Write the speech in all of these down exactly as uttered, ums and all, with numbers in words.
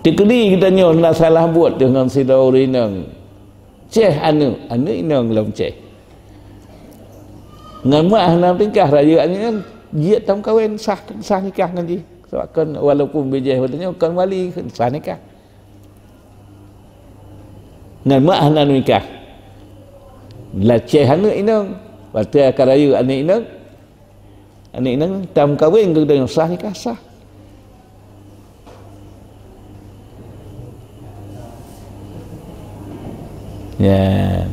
Teukeudi geutanyoe na salah buet teuh ngon sidroe ureueng inong. Ceh aneuk, aneuk inong lom ceh. Ngon mak hana nikah, rayeuk aneuk inong, jeuet tameukawen, sah, sah nikah ngon jih. Sebab kon, walaupun bijéh geutanyoe kon wali, sah nikah. Ngon mak hana nikah. Laceh aneuk inong, watèe ka rayeuk aneuk inong, aneuk inong tameukawen keu geutanyoe, sah nikah, sah. Ya.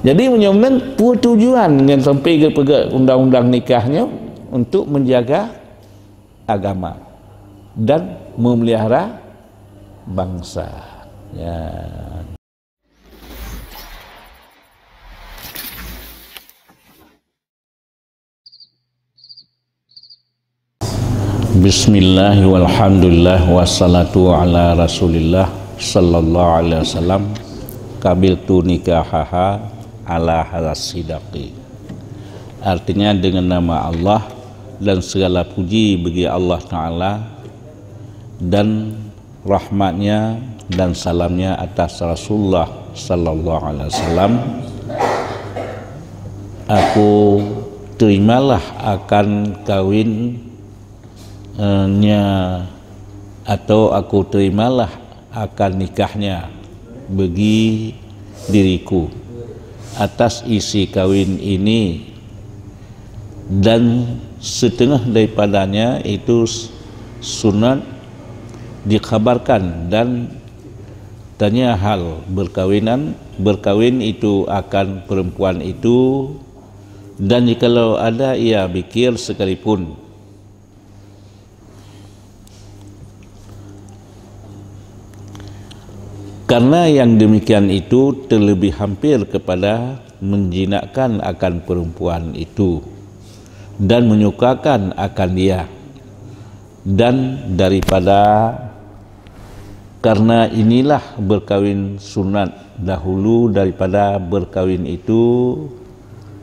Jadi, meunyoe meunan, peue tujuan ngon sampai geupeugah undang-undang nikah nyoe? Untuk menjaga agama dan memelihara bangsa. Ya. Bismillah, walhamdulillah, wassalatu ala Rasulillah, sallallahu alaihi wasallam. Qabiltu nikahaha ala hadzas sidaqi. Artinya, dengan nama Allah, dan segala puji bagi Allah Taala, dan rahmatnya dan salamnya atas Rasulullah sallallahu alaihi wasallam, aku terimalah akan kawin, eh, nya, atau aku terimalah akan nikahnya bagi diriku atas isi kawin ini, dan setengah daripadanya itu sunat dikhabarkan dan tanya hal berkawinan, berkawin itu akan perempuan itu, dan jikalau ada ia bikir sekalipun. Karena yang demikian itu terlebih hampir kepada menjinakkan akan perempuan itu dan menyukakan akan dia, dan daripada, karena inilah berkawin sunat dahulu daripada berkawin itu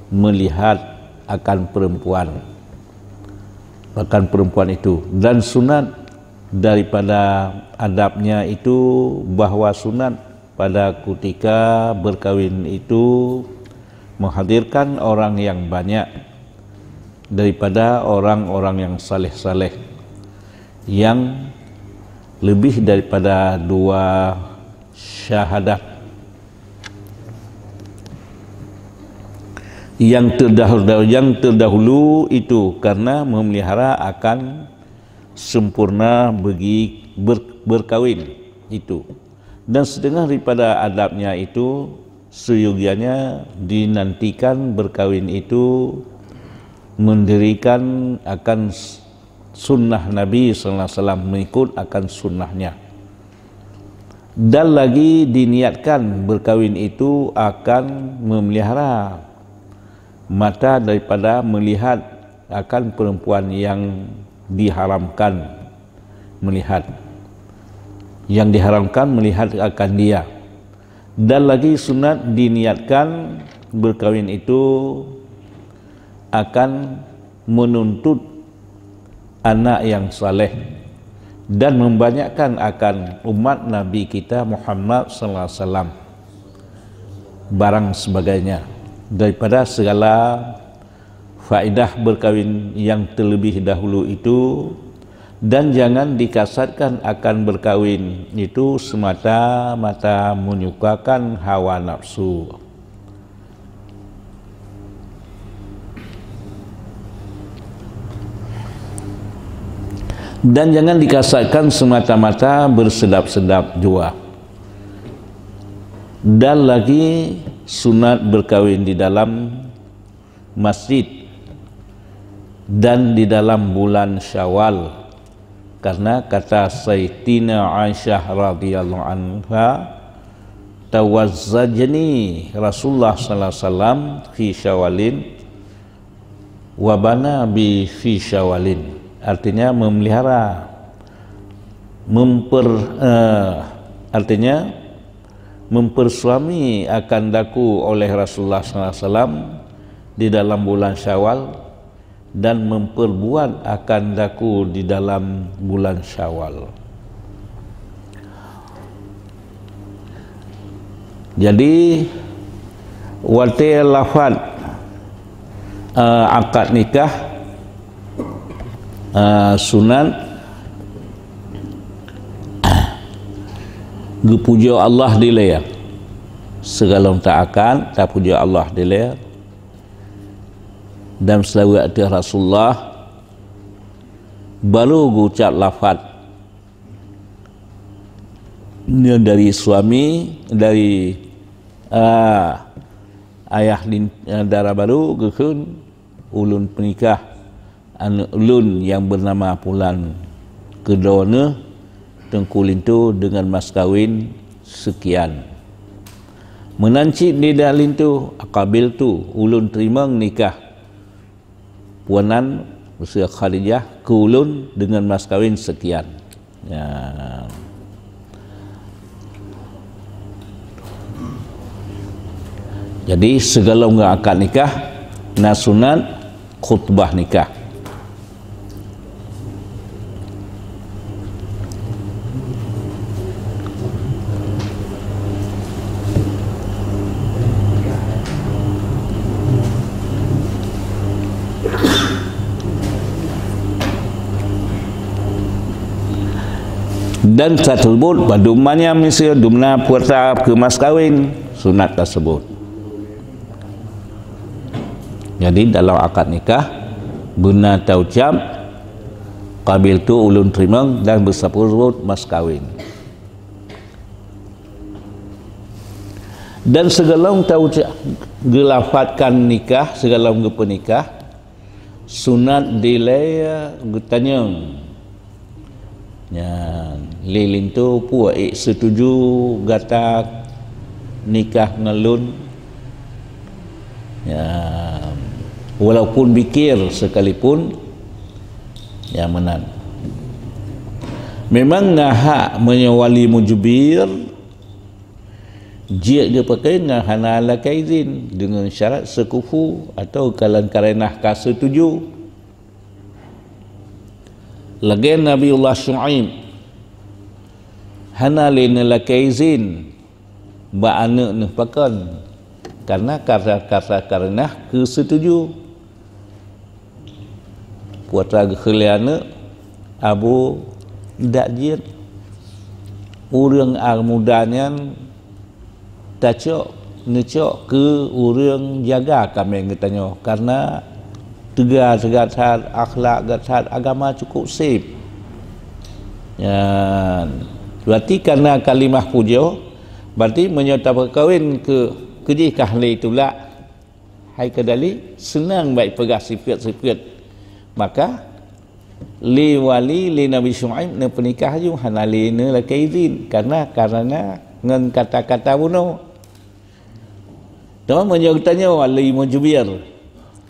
melihat akan perempuan, akan perempuan itu, dan sunat daripada adabnya itu bahwa sunat pada kutika berkawin itu menghadirkan orang yang banyak daripada orang-orang yang saleh-saleh, yang lebih daripada dua syahadat, yang terdahulu, yang terdahulu itu karena memelihara akan sempurna bagi ber-, berkawin itu. Dan setengah daripada adabnya itu, seyogianya dinantikan berkawin itu mendirikan akan s-, sunnah Nabi sallallahu alaihi wasallam, mengikut akan sunnahnya. Dan lagi diniatkan berkawin itu akan memelihara mata daripada melihat akan perempuan yang diharamkan melihat, yang diharamkan melihat akan dia. Dan lagi sunat diniatkan berkawin itu akan menuntut anak yang saleh dan membanyakkan akan umat Nabi kita Muhammad sallallahu alaihi wasallam, barang sebagainya, daripada segala faedah berkawin yang terlebih dahulu itu, dan jangan dikasatkan akan berkawin itu semata-mata menyukakan hawa nafsu. Dan jangan dikasatkan semata-mata bersedap-sedap jua. Dan lagi sunat berkawin di dalam masjid dan di dalam bulan Syawal, karena kata Sayyidatina Aisyah radhiyallahu anha, "Tawazzajani Rasulullah sallallahu alaihi wasallam fi Syawalin wa bana bi fi Syawalin." Artinya memelihara, memper-, eh, artinya mempersuami akan daku oleh Rasulullah sallallahu alaihi wasallam di dalam bulan Syawal, dan memperbuat akan daku di dalam bulan Syawal. Jadi, watée lafaz, eh, akad nikah, eh, sunat geupujoe Allah dilée. Sigohlom ta-akad, tapujoe Allah dilée. Dan seulaweuet ateueh Rasulullah, baru geucab lafaz nyan dari suami, dari, ah, ayah lin-, ah, dara barô geukheun, "Ulôn peunikah aneuëk ulôn nyang beunama Pulan keu droeneuh Teungku Linto deungon mas kawin seukian." Meunan cit nida Linto, "Qabiltu, ulôn teurimong nikah Puanan, Siti Khadijah, keu ulôn deungon mas kawin seukian." Ya. Jadi, sigohlom akad nikah, na sunat khutbah nikah. Dan taseubut padum manyam miseue dumna peurta keu mas kawin, sunat taseubut. Jadi, dalam akad nikah, beuna taucab, "Qabiltu, ulôn teurimong," dan beusapeue-sapeue mas kawin. Dan sigohlom taucab, geulafatkan nikah, sigohlom geupeunikah, sunat dilée geutanyong. Nyan, lé linto peue ék seutuju gata nikah ngon lôn? Nyan, walaupun bikir sekalipun, nyan meunan. Memang na hak meunyoe wali mujbir, jeuet geupaké ngon hana lakée izin, deungon syarat seukufu atawa kalon kareuna ka seutuju. Lagée Nabiullah Syuaib, hana lé neulakée izin bak aneuëk neuh pakon, karna kata-kata kareuna keu seutuju. Peue atra geukheun lé aneuëk, "Abu, dak jeuet. Ureuëng muda nyan tacok, neucok keu ureuëng jaga kaméng geutanyoe, karna teuga-teuga that, akhlak gét that, agama cukup sép." Nyan, berarti karna kalimah pujoe, berarti meunyoe tapeukawen keu, keu jih ka lheueh tulak, hai keudali, seunang bak peugah sifeuet-sifeuet. Maka, lé wali, lé Nabi Syuaib neupeunikah laju hana lé neulakée izin, karna, karna ngon kata-kata bunoe. Teuma meunyoe geutanyoe wali mujbir,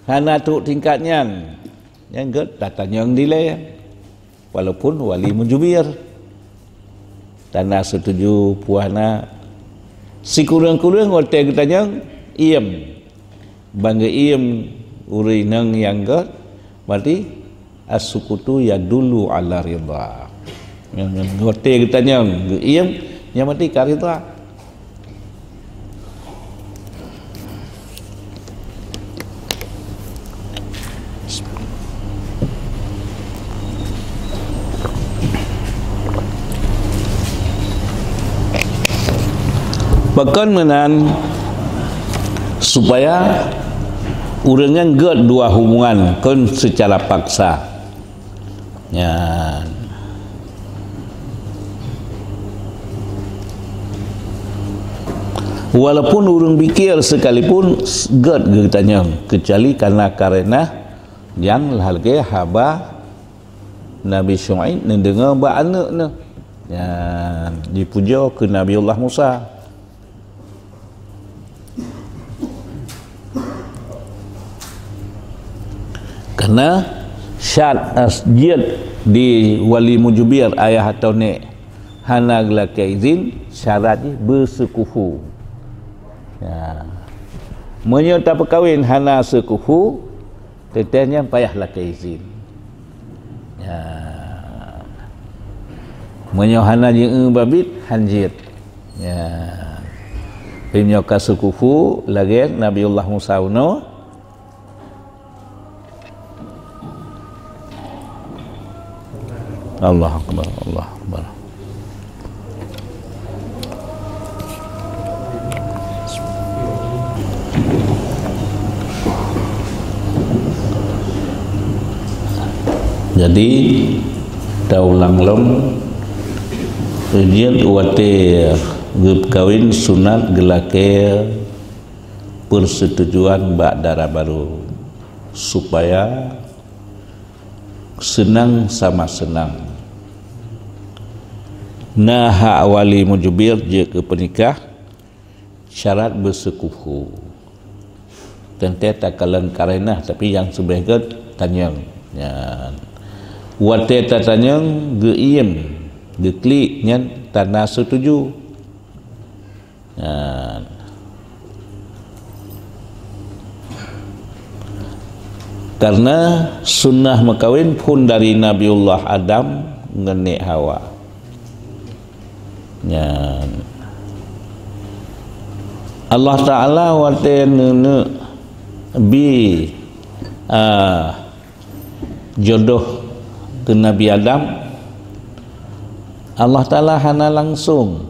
hana trok tingkat nyan, nyan gét tatanyong dilée. Walaupun wali mujbir, hana seutuju peue hana. Sikureueng-kureueng watée geutanyong, iem. Ban geuiem ureuëng inong nyang gét, berarti as-sukutu yadullu ala ridha. Ngon, ngon watée geutanyong geuiem, nyan berarti ka ridha. Pakon meunan, supaya ureuëng nyan gét dua hubungan kon seucara paksa. Nyan. Walaupun ureuëng bikir sekalipun gét geutanyong, keucuali karna kareuna nyang lagée haba Nabi Syuaib neudeungoe bak aneuëk neuh. Nyan, jipujoe keu Nabiullah Musa. Karna syarat, eh, jeuet di wali mujbir ayah atau nék hana geulakée izin, syarat jih beuseukufu. Ya. Meunyoe tapeukawen hana seukufu, teuntée nyan payah lakée izin. Ya. Meunyoe hana jieu babit, han jeuet. Ya. Meunyoe ka seukhufu lagèe Nabiullah Musa bunoe. Allahu Akbar, Allahu Akbar. Jadi, taulang lom, jeuet watèe geukawén sunat geulakèe peursetujuan bak dara barô, supaya seunang sama seunang. Na hak wali mujubir jeuet keu peunikah, syarat beuseukufu. Teuntèe takalon karenah, tapi nyang seubeh gèt tanyong. Nyan. Watèe tatanyong, geuiem, geuklik, nyan tanda seutuju. Nyan. Karena sunnah meukawen phon dari Nabiullah Adam ngon Nék Hawa. Nyan. Allah Taala watèe neuneuk bi, ah, jodoh keu Nabi Adam, Allah Taala hana langsong,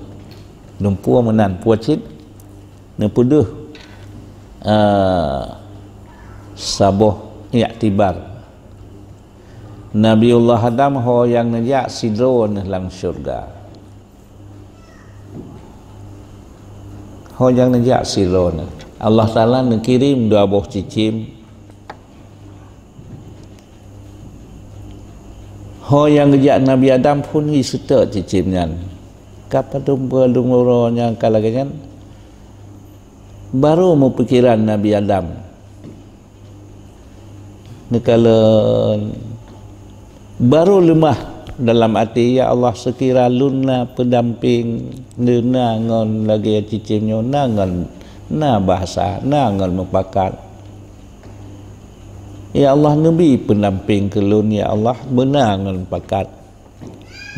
lom peue meunan, peue cit, neupeudeuh, ah, saboh iktibar. Nabiullah Adam ho nyang neujak sidroe neuh lam syeuruga. Ho nyang neujak sidroe neuh. Allah Taala neukirém dua boh cicém. Ho nyang geujak Nabi Adam phon jiseutôt cicém nyan. Ka padum buleuen uroe nyang ka lagèe nyan, barô meupikeran Nabi Adam. Neukalon barô leumah dalam até, "Ya Allah, seukira lôn na peudampéng, lôn na ngon lagèe cicém nyoe, na ngon, na bahasa, na ngon meupakat. Ya Allah, neubi peudampéng keu lôn, ya Allah, beuna ngon meupakat."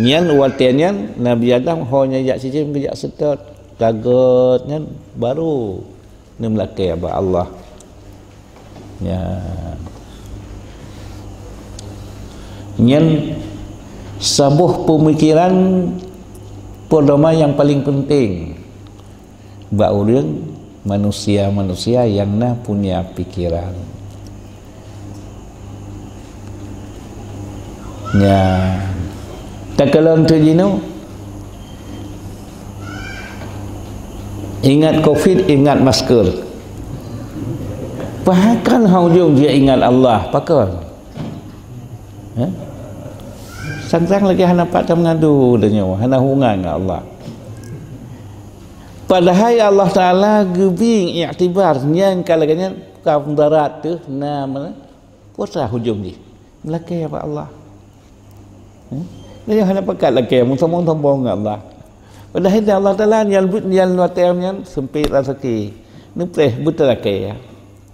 Nyan watèe nyan Nabi Adam ho nyang jak cicém geujak seutôt, ka gèt nyan barô neumeulakèe bak Allah. Nyan. Nyan saboh peumikiran peudoma nyang paleng peunteng bak ureueng manusia-manusia nyang na punya pikeran. Nyan. Takalon teujinoe, ingat covid, ingat masker. Pakon hana ujong jih ingat Allah, pakon? Hah? Sang-sang lagèe hana pat tameungadu donya, hana hubungan ngon Allah. Padahai Allah Taala geubri iktibar nyang ka lagèe nyan, ka mudarat teuh na mana? Peue ujong jih? Meulakèe bak Allah. Hmm? Nyoe hana pakat lakèe, meusombong-sombong ngon Allah. Padahai Allah Taala nyan buet nyan watèe nyan seumpet raseuki. Neupreh beuteulakèe.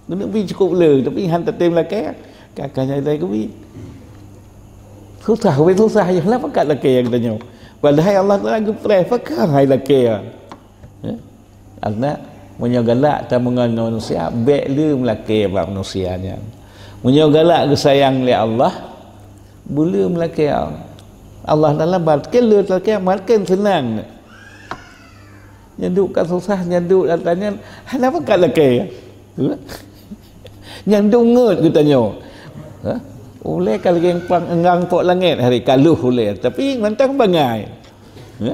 Geuneuk bi cukup le, tapi han tatem lakèe, ka-ka nyan ilèe geubi. Susah, ubé susah, ya, hana pakat lakèe geutanyoe. Padahai Allah Taala geupreh, pakon hai lakèe. Ya? Karena meunyoe galak tameungon manusia, bèk le meulakèe bak manusia nyan. Meunyoe galak geusayang lé Allah, beu le meulakèe. Allah Taala bak keu le lakèe, makin seunang. Nyan duek ka susah, nyan duek atra nyan, hana pakat lakèe. Nyan deungon geutanyoe. Ha? Ulèe ka lagèe pang enggang pok langèt hari ka lheueh ulèe, tapi mantong bangai. Ha?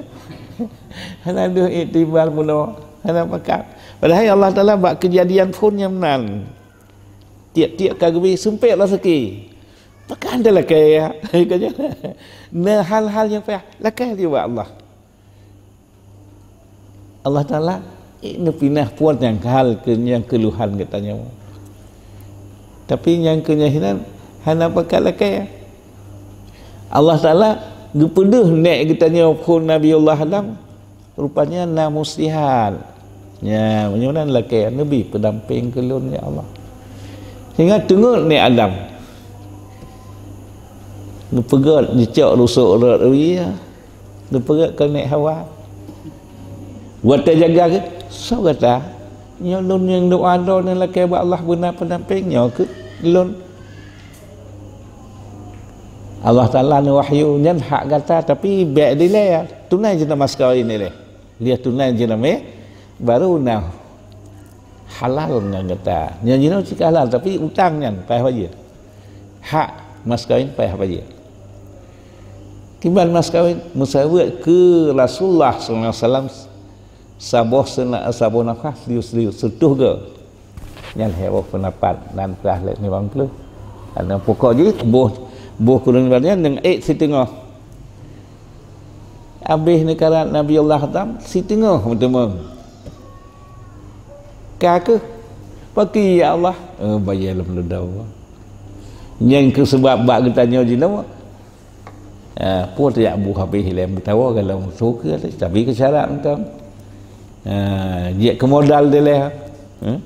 Hana deuh iktibar bunoe, hana pakat. Padahai Allah Taala bak keujadian phon nyang meunan. Tiep-tiep ka geubi seumpet raseuki. Pakon hana lakèe, ya? Na hal-hal nyang payah lakèe di bak Allah. Allah Taala, eh, neupinah phon nyang hal keu nyang keuluhan geutanyoe. Tapi nyang keu nyan hinan hana pakat lakèe. Allah Taala geupeudeuh nèk geutanyoe phon Nabiullah Adam, rupanya na muslihat. Nya, meunyoe nan lakèe, neubi peudampéng keu lôn, ya Allah. Sehingga teungeut nèk Adam. Geupeugèt, jicok rusok rot wie. Geupeugèt keu nèk Hawa. Watèe jaga keu, Soe gata? Nyoe lôn nyang doa droeneuh lakée bak Allah beuna peunampéng nyoe keuh lôn. Allah Taala neuwahyu nyan hak gata, tapi bék dilée, tunai jeuet mas kawin ilée. Lheueh tunai jeuet, baru na halal ngon gata. Nyan jinoe cit ka halal, tapi utang nyan payah bayeue. Hak mas kawin payah bayeue. Kiban mas kawin, meusaweue keu Rasulullah sallallahu alaihi wasallam saboh seuna-, saboh nafkah lius-lius seutoh goe. Nyan lhée boh peundapat nan peuah lé limong ploh. Karna pokok jih boh, boh kureueng nyan nyang ék siteungoh. Abéh neukarat Nabi Allah Adam siteungoh meuteumong. Ka keuh, "Pakri ya Allah?" "Eh, bayeue lom leudoe." Nyang keuh seubab bak geutanyoe jinoe, ah, peue tajak bu habéh ilée meutawa galom su keu, tapi keu syarat mantong. Ah, jeuet keu modal dilée. Eh?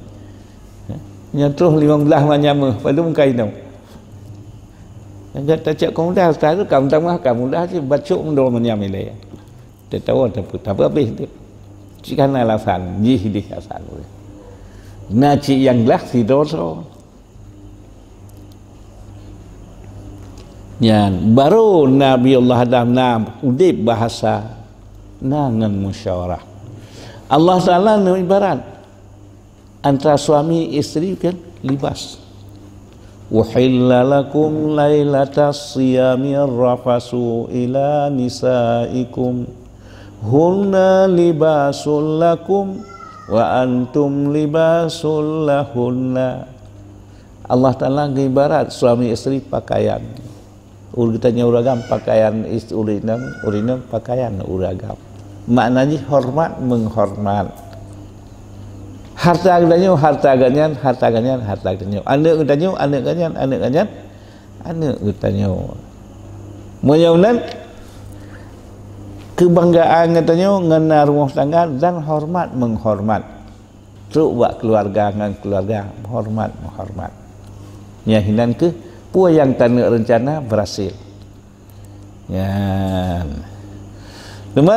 Nyan troh limong blaih manyam meuh, padum ka inong. Nyang gata cok keu modal, taru ka meutamah, ka mudah cit, bacok meudua manyam ilée. Teutoe teupeu, tapi habéh tu. Cit kana alasan, jih dih alasan. Na cit nyang glah sidroe-droe. Nyan, baru Nabi Allah Adam na udeb bahasa, na ngon musyawarah. Allah Taala neuibarat antara suami isteri kan libas. "Uhilla lakum lailatas siyami rafasu ila nisaikum. Hunna libasul lakum wa antum libasul lahunna." Allah Taala geuibarat suami isteri pakaian. Ureuëng geutanyoe ureuëng agam pakaian is-, ureuëng inong, ureuëng inong pakaian ureuëng agam. Makna jih hormat menghormat. Harta geutanyoe, harta geuhnyan, harta geuhnyan, harta geutanyoe. Aneuëk geutanyoe, aneuëk geuhnyan, aneuëk geuhnyan, aneuëk geutanyoe. Meunyoe nan keubanggaan geutanyoe ngon na rumoh tangga dan hormat menghormat. Trok bak keuluwarga ngon keuluwarga, meuhoreumat-meuhoreumat. Nyang hinan keuh peue nyang taneuk reuncana beurhasil. Nyan. Teuma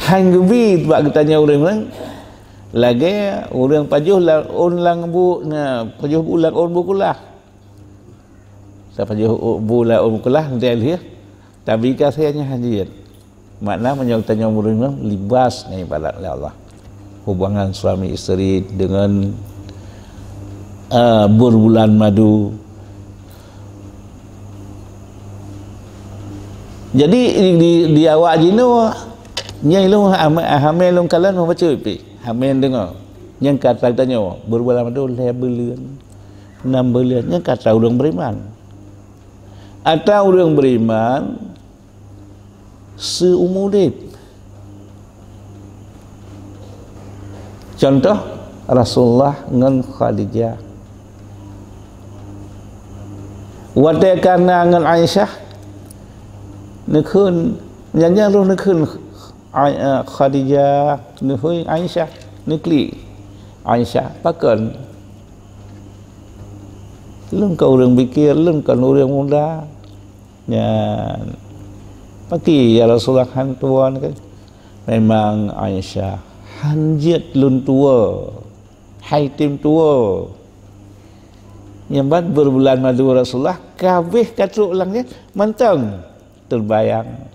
han geubi bak geutanyoe ureuëng-ureuëng lagée ureuëng pajoh laôn lam bu, na, pajoh bu lam ôn bukeulah. Tapajoh bu lam ôn bukeulah, lheueh tabi kasée nyan han jeuet. Makna meunyoe tanyoe ureuëng nyan libas nyang ibarat lé Allah. Hubungan suami isteri deungon, eh, berbulan madu. Jadi di, di, di awak jinoe nyang lôn hamé, hamé lôn kalon membaca pih. Hamé deungoe. Nyang ka tanyoe berbulan madu lhée buleuen, nam buleuen, nyang ka ureuëng beriman. Ata ureuëng beriman seumur udeb. Contoh, Rasulullah ngon Khadijah. Watée ka na ngon Aisyah, neukheun, nyan-nyan roh neukheun Ai-, eh, Khadijah, neuhôi Aisyah, neuklik Aisyah, pakon? Lôn kon ureuëng bikée, lôn kon ureuëng muda. Nyan. Pakri ya Rasulullah han tuwoe nyoe kan? Memang Aisyah, han jeuet lôn tuwoe. Hai tem tuwoe. Nyang ban berbulan madu Rasulullah, kabeh ka trok lam nyan mantong teubayang.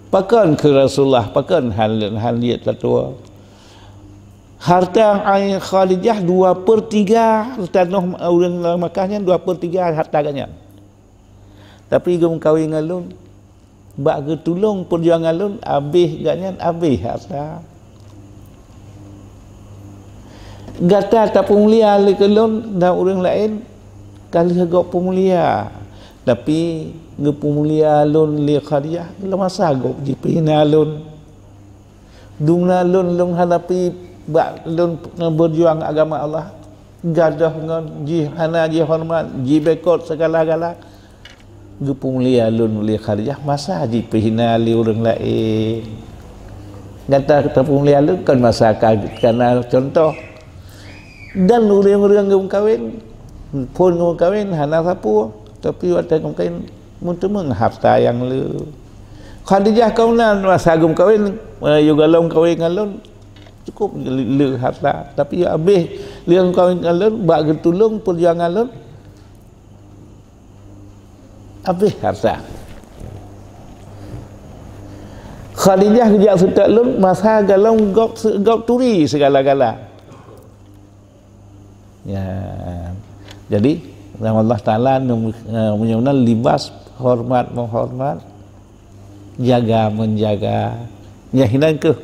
Pakon keu Rasulullah, pakon han, han jeuet tatuwoe. Harta Ai Khadijah dua per tiga tanoh ureuëng lam Makkah nyan, dua per tiga harta geuhnyan. Tapi geumeukawen ngon lôn, bak geutulông peujuangan lôn, abéh geuhnyan, abéh harta. Gata tapeumulia lé keu lôn dan ureuëng laén ka lheueh gob peumulia, tapi geupeumulia lôn lé Khadijah, lam masa gob jipeuhina lôn. Dumna lôn, lôn hadapi bak lôn beujuang agama Allah, gadôh ngon jih hana jihoreumat, jibekot sigala-gala. Geupeumulia lôn lé Khadijah masa jipeuhina lé ureuëng laén. Gata tapeumulia lôn kon masa ka, kana contoh. Dan ureuëng-ureuëng geumeukawen, phon geumeukawen hana sapeue, tapi watée geumeukawen meuteumeung harta nyang le. Khadijah kawinan masa geumeukawen, eh, yue gohlom kawen ngon lôn, cukup le, le harta. Tapi abéh lé geumeukawen ngon lôn, bak geutulông peujuangan lôn, abéh harta. Khadijah geujak seutôt lôn masa gohlom gob, gob turi sigala-gala. Ya. Jadi, nama Allah Taala neu-, eh, meunyoe na libas hormat menghormat, jaga menjaga. Nyan hinan keuh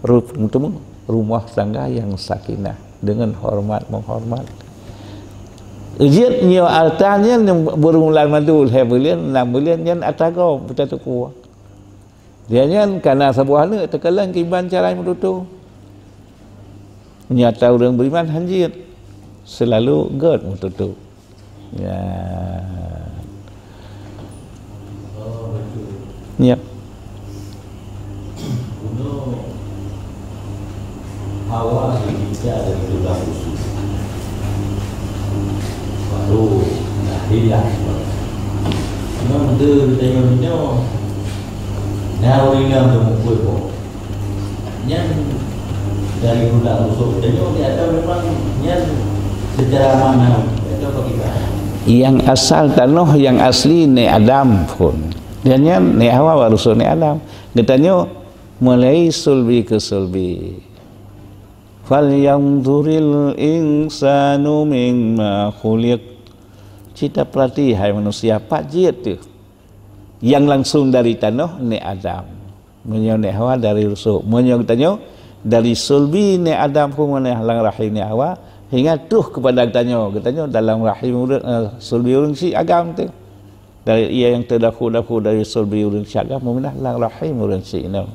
ru-, meuteumé rumah tangga yang sakinah dengan hormat menghormat. Jeuet nyoe ata nyan beureulang madu lhèe buleuen, nam buleuen nyan ata gob, ata teupeu. Dia nyan kana saboh aneuk teukalon kiban cara meututoe. Nyata ureueng beriman hanjeuet, seulalu gèt meututoe. Ya. Ya. Hawa geubina dari tulang rusuk. Baru nah hilang. Memang deuh tanyoe nyoe. Nah, ureueng nyang geumeupeue boh. Nyan dari tulang rusuk tanyoe di atau memang nyan secara maknawi atau bagaimana? Yang asal tanoh yang asli Nabi Adam phon. Dan nyan Nabi Hawa baru rusuk Nabi Adam. Geutanyoe mulai sulbi ke sulbi. "Falyanzuril insanu mimma khuliq." Cita peurati, hai manusia, pat jeuet teuh. Nyang langsung dari tanoh, Nabi Adam. Meunyoe Nabi Hawa dari rusuk. Meunyoe geutanyoe dari sulbi Nabi Adam, peue makna lam rahim Nabi Hawa, hingga troh keupada geutanyoe. Geutanyoe dalam rahim ureueng, eh, sulbi ureueng si agam teuh. Dari ia nyang teudahulu-dahulu dari sulbi ureueng si agam, meuminah lam rahim ureueng si inong.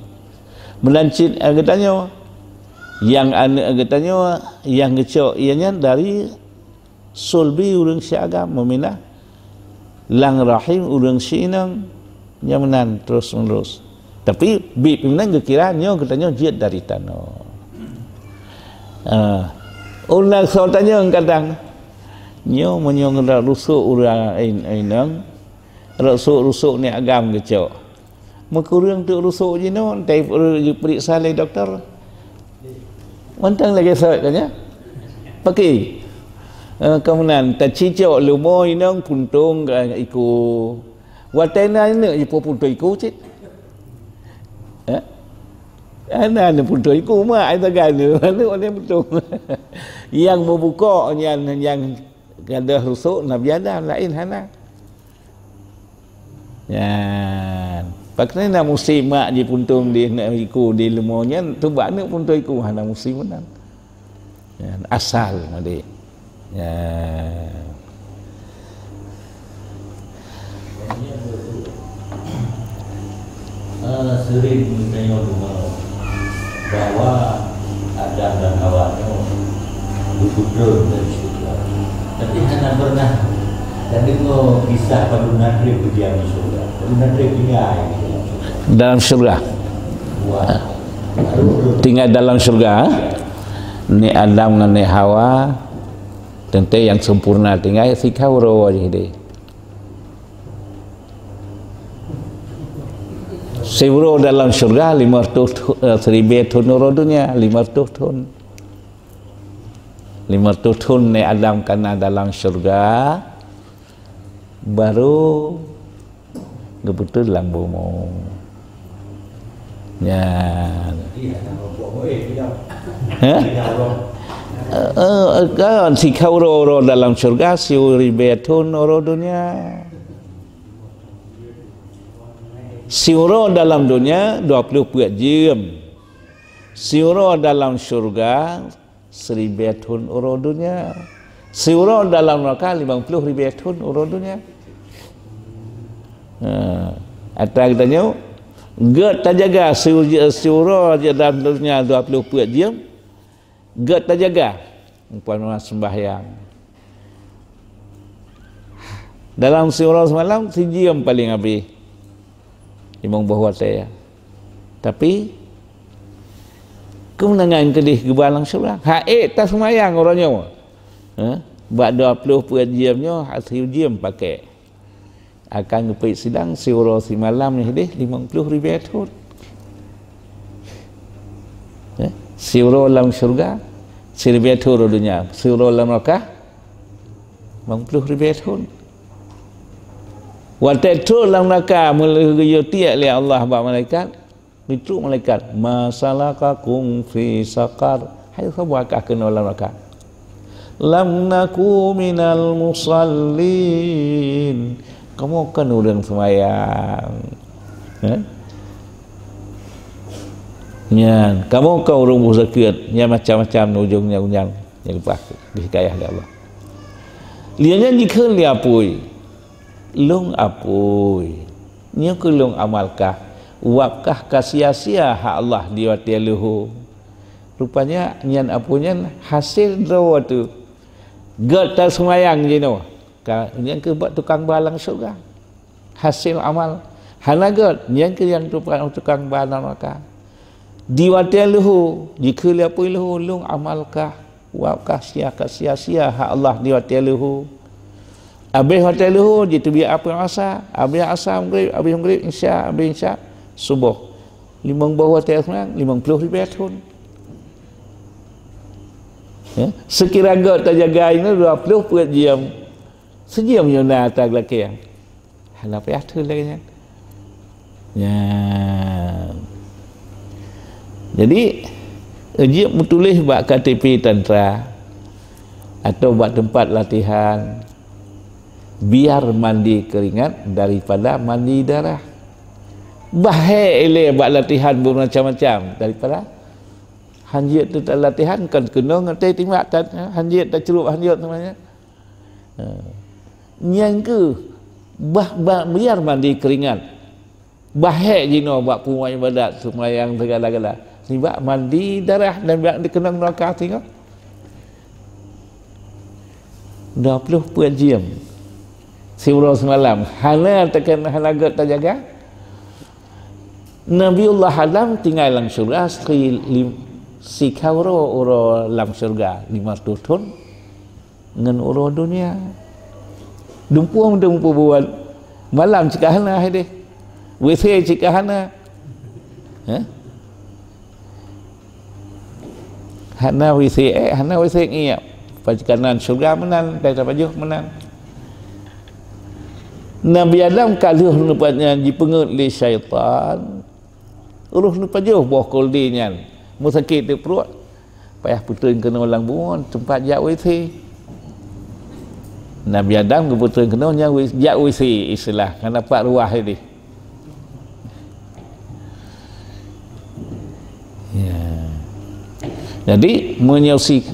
Meunan cit, eh, geutanyoe, nyang aneuk geutanyoe, nyang geucok ia nyan dari sulbi ureueng si agam, meuminah lam rahim ureueng si inong, nyan meunan terus-menerus. Tapi, bit meunan geukira nyoe geutanyoe jeuet dari tanoh. Ah, ureueng soe tanyong kadang, nyoe meunyoe rot rusuk ureueng in-, inong, rot rusuk-rusuk Nabi Adam geucok. Meukureueng teuk rusuk jinoe, tai jipeuriksa lé dokto. Mantong lagèe sot ka nyan. Pakri. Eh, ka meunan, tacicok leumo inong puntông ka iku. Watèe na aneuk jipeue puntông iku cit. Eh? Hana aneuk puntông iku, mak ai sagai aneuk, aneuk, aneuk puntông. Nyang meubukok nyan, nyang gadôh rusuk Nabi Adam, laén hana. Nyan. Pakri na musém mak jipuntông di aneuk iku di leumo nyan, teubak aneuk puntông iku hana musém meunan. Nyan, asal, adik. Nyan. Eh, sering mendengar bahwa Adam dan Hawa nyoe geupeutreun dari syurga. Tapi hana pernah tadeungoe kisah padum na trép geudiam di syurga. Padum na trép tinggai di dalam syurga. Dalam syurga. Wah. Tinggai dalam syurga. Ni Adam ngon ni Hawa, teuntée nyang sempurna tinggai, sikha uroe jih deh. Siuroe dalam syurga lima ratus thu-, eh, siribée thon uroe dunia, lima ratus thon. Lima ratus thon ni Adam kana dalam syurga, baru geupeutreun lam bumoe. Nyan. Hah? Eh, eh, kan, sikha uroe-uroe dalam syurga, siribée thon uroe dunia. Siuroe dalam dunia, dua puluh peuet jeuem. Siuroe dalam syurga, siribée thon uroe dunia. Siuroe dalam neuraka, limong ploh ribée thon uroe dunia. Ha, atra geutanyoe, gét tajaga siu-, siuroe dalam dunia dua ploh peuet jeuem, gét tajaga. Umpama sembahyang. Dalam siuroe semalam, sijeuem paléng abéh. Limong boh watée. Tapi, keumeunangan keudeh geuba lam syeuruga. Hak ék taseumayang uroe nyoe. Ha? Bak dua ploh peuet jeuem nyoe, hase jeuem pakék. akan geupeuék sidang siuroe simalam nyoe deh limong ploh ribèe thon. Eh, siuroe lam syeuruga, siribèe thon u dônya, siuroe lam neuraka, limong ploh ribèe thon. Watèe trok lam neuraka, meulheueh geuyue tiek lé Allah bak malaikat, Jitrok malaikat, "Ma salakakum fi saqar?" Hai, soe buet kah keunoe lam neuraka? "Lam naku minal musallin." Kamoe kon ureueng seumayang. Eh? Nyan, kamoe kon ureueng beuzakeuet, nyan macam-macam ujong nyan, nyan leupah dihikayah lé Allah. Lé nyan jikheun lé apui. Lôn apui, nyoe keuh lôn amalkah, wabkah ka sia-sia hak Allah di watèe leuhô. Rupanya nyan apui nyan hasé droe teuh. Gèt taseumayang jinoe, ka nyan keuh bak tukang ba lam syeuruga. Hasé amal hana gèt, nyan keuh nyang tukang, tukang ba lam neuraka. Di watèe leuhô, jikheun lé apui leuhô, lôn amalkah, wabkah sia-, ka sia-sia hak Allah di watèe leuhô. Abéh watèe leuhô jiteubiet apui asa, abéh asa Maghrib, abéh Maghrib Isya, abéh Isya suboh. Limong boh watèe seunang, limong ploh ribèe thon. Ya, seukira gèt tajaga inoe dua ploh peuet jeuem. Sijeuem nyoe na ata geulakèe. Hana payah theun lagèe nyan. Nyan. Jadi, jeuet meutuléh bak K T P tantra atau bak teumpat latihan, biar mandi keringat daripada mandi darah. Bah hék ilèe bak latihan beumacam-macam daripada hanjeuet teutab latihan kon keunoe ngon teuh timbak tan, hanjeuet tacrueb hanjeuet seumuanya. Ha. Nyan keuh bah, bah, biar mandi keringat. Bah hék jinoe bak peue ibadat, seumayang, segala-gala. Nibak mandi darah dan bak dikeunong neuraka singoh. Dua ploh peuet jeuem. Siuroe seumalam. Hana teukheun, hana gèt tajaga. Nabiullah Adam tinggai lam syeuruga si-, lim-, sikauro uroe lam syeuruga, lima reutôh thon. Ngon uroe dônya. Dumpeue-dumpeue buet. Malam cit ka hana hai deh. W C cit ka hana. Hah? Hana W C ék, hana W C ngiek. Pajakanan syeuruga meunan, dai tapajoh meunan. Nabi Adam ka lheueh nibak nyan jipeungeuet lé syaitan. Roh neupajoh boh keuldi nyan, meusakét teuk pruet, payah peutreun keunoe lam bumoe teumpat jak W C. Nabi Adam geupeutreun keunoe nyan W-, jak W C istilah, hana pat ruah ideh. Ya. Jadi, meunyoe si,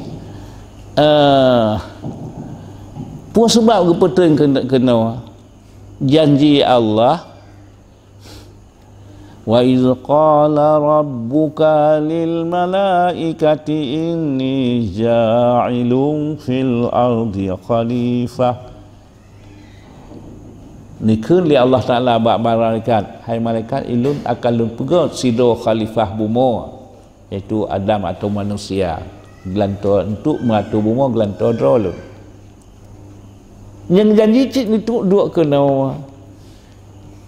eh, peue sabab geupeutreun keunoe, keunoe janji Allah, "Wa idz qala rabbuka lil malaikati inni ja'ilun fil ardi khalifah." Neukheun lé Allah Taala bak malaikat, "Hai malaikat, Ulôn akan Lôn peugèt sidroe khalifah bumoe." Yaitu Adam atau manusia, geulantoe untuk meuatô bumoe geulantoe droe lôn. Nyang janji cit neutrok duek keunoe.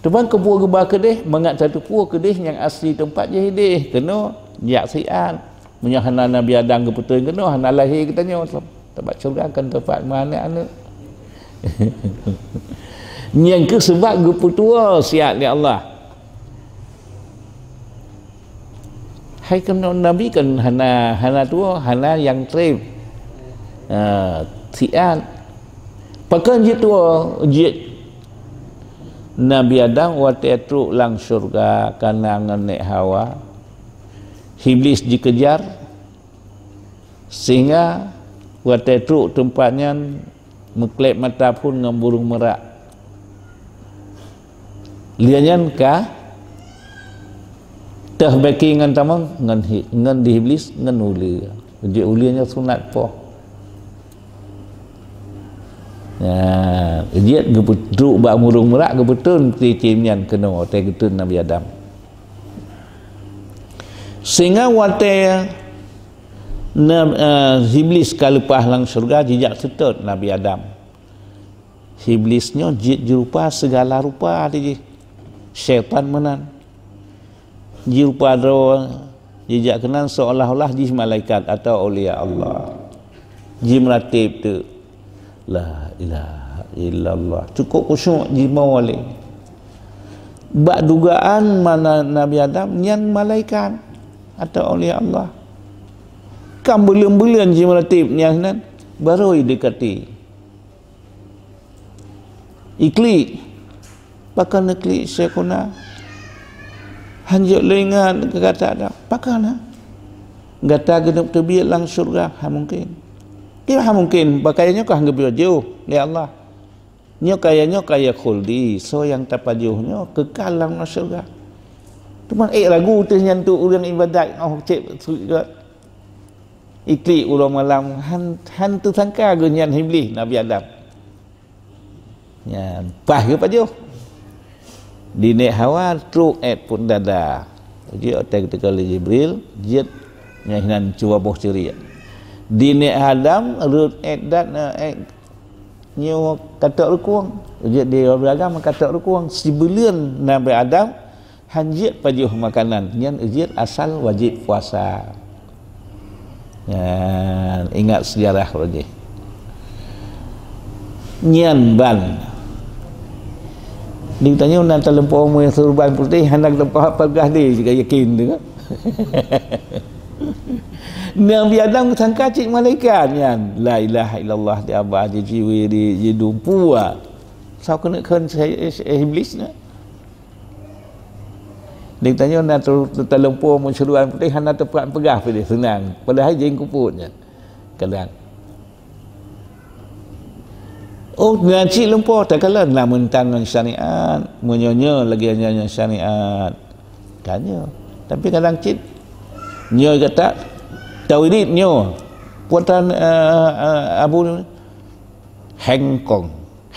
Teuma keupeue geuba keudeh, mangat tateupeue keudeh nyang asli teumpat jih ideh keunoe, jak siat. Meunyoe hana Nabi Adam geupeutreun keunoe, hana lahé geutanyoe. Teuma syeuruga kan teumpat meuaneuk-aneuk. Nyang keuh sabab geupeutuwoe siat lé Allah. Hai keunoe Nabi kan hana, hana tuwoe, hana nyang treb. Ha, siat. Pakon jituwoe jeuet Nabi Adam watèe trok lam syeuruga kana ngon Nék Hawa. Iblis jikejar, sehingga watèe trok teumpat nyan meukleb mata phon ngon burông merak. Lheueh nyan ka teuh baki ngon tamong, ngon hi-, ngon di Iblis, ngon uleue. Jeuet uleue nyan sunat poh. Nyan, jeuet geupeutrok bak burông merak, geupeutreun cicém nyan keunoe watèe geutreun Nabi Adam. Sehingga watèe Na-, eh, Iblis ka leupah lam syeuruga jijak seutôt Nabi Adam. Iblis nyoe jeuet jirupa sigala rupa di jih. Syaitan meunan. Jirupa droe, jijak keunan seolah-olah jih malaikat atau aulia Allah. Jimeuratéb teuk. La ilaha illallah. Cukup khusyuk jimoe lé. Bak dugaan mana Nabi Adam nyan malaikat atau aulia Allah. Kan buleuen-buleuen jimeuratéb nyan nan, baru idekati. Iklik. Pakon neuklik Syekhuna? Hanjeuet lé ingat keu gata dah. Pakon na? Gata geuneup teubiet lam syeuruga? Ha mungken. Kiban ha mungken, pakaya nyoe ka geubri jih lé Allah. Nyoe kaya, nyoe kaya khuldi, soe nyang tapajoh nyoe keukal lam syeuruga. Teuma ék ragu teuh nyan tu ureuëng ibadat, oh, cék syeuruga. Iklik uroe malam, han, han teusangka geuh nyan Iblih Nabi Adam. Nyan, paih geupajoh. Di nèk Hawa trok èt peuet dada. Jeuet watèe geuteuka lé Jibril, jeuet nyan hinan cuba boh ceurik. Di nèk Adam rhot èt dat, èt nyoe katok rukung. Jeuet di Nabi Adam katok rukung. Sibuleuen Nabi Adam han jeuet pajoh makanan, nyan jeuet asal wajéb puasa. Nyan, ingat seujarah lagèe nyan ban. Di tanyoe na taleumpô meunyo seuruban putéh, hana taleumpô peugah deh, jika yakin tu kan. Nabi Adam sangka cit malaikat nyan. La ilaha illallah, di abah, di jiwi, di, di dumpu, ah. Sabe keuneuk kheun si, si Iblis na. Di tanyoe na tu, tu taleumpô meuseuruan putéh hana teupeugah pih seunang. Padahai jih kupot nyan. Kadang. Oh, na cit lumpo takalon na meuntang ngon syariat, meunyoe-nyoe lagèe nyoe syariat. Tanyoe. Tapi kadang cit nyoe gata tawirit nyoe. Puatan, eh, eh, Abu Hengkong.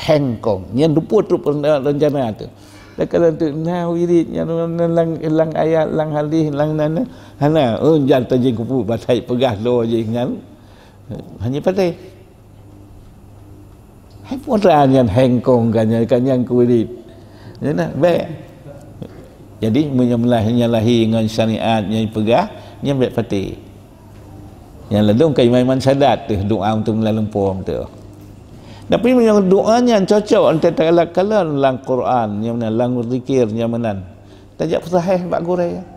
Hengkong. Nyan dupo trok rencana tu. Takalon tu na wirit nyan lang, lang ayat, lang hadis, lang nana. Hana, oh, jan tajih kupu batai peugah lo jih nyan. Hanya patéh. Hai putra nyan hengkong kan nyan, kan nyan kurit. Nyan nah, bèk. Jadi, meunyoe meulahi nyan lahé ngon syariat nyang peugah, nyan bèk patéh. Nyang ladôm ka iman-iman syahadat teuh doa untuk meulalu pom teuh. Tapi meunyoe doa nyan cocok, entah takalon lam Quran, nyang meunan, lam zikir, nyang meunan. Tajak peusahih bak gurèe.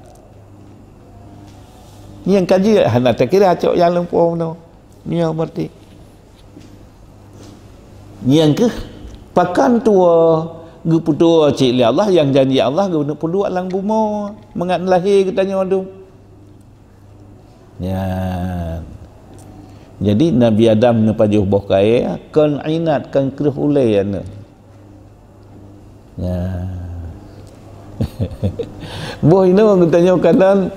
Nyang ka jeuet hana takira cok nyang lumpo meunoe. Nyoe berarti. Nyang keuh, pakon tuwoe geupeutuwoe cit lé Allah, nyang janji Allah geupeuduek lam bumoe, mangat lahé geutanyoe dum. Nyan. Jadi, Nabi Adam neupajoh boh kayèe, kon inat, kon kreueh ulèe aneuk. Ya. Boh inoe geutanyoe kadang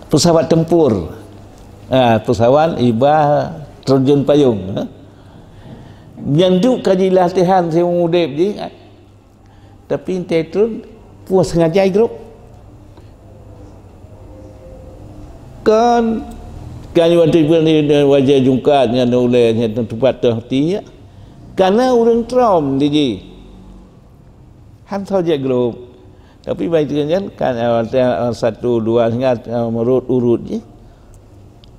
pesawat tempur. Ah, pesawat iba terjun payung, ha. Nyang duek ka jilatihan siumu udép jih. Tapi entah terun puas sengaja grup. Kan, kan waktu pun ni wajah jungkat nyan ulèe nyan tempat tu hati. Karena ureuëng trom di ji. Han saja grup. Tapi baik tu kan, kan, eh, satu, dua, sehingga, eh, merut urut je.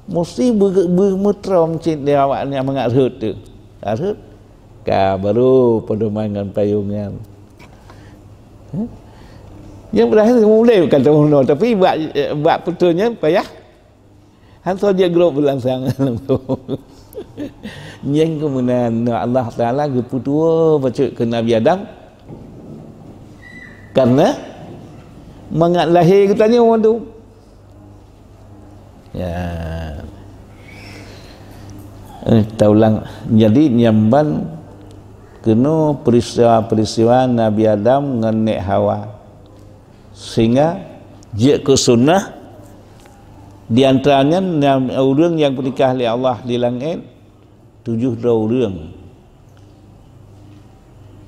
Mesti be-, be-, meutrom cit di awak ni mangat rhot tu. Rhot. Ka baru pedoman ngon payung nyan. Hah? Nyang berakhir mulai bukan tahu no, tapi bak, bak putus nyan payah. Han soe jeuet grob beulangsang. Nyang keumunan Allah Taala geupeutuwoe bacut keu Nabi Adam. Karena mangat lahé geutanyoe tu. Ya. Eh, taulang. Jadi, nyang ban keunoe peristiwa-peristiwa Nabi Adam ngon Nek Hawa. Sehingga jeuet keu sunnah, di antara nyan, nyang ureuëng nyang peunikah lé Allah di langét, tujoh droe ureuëng.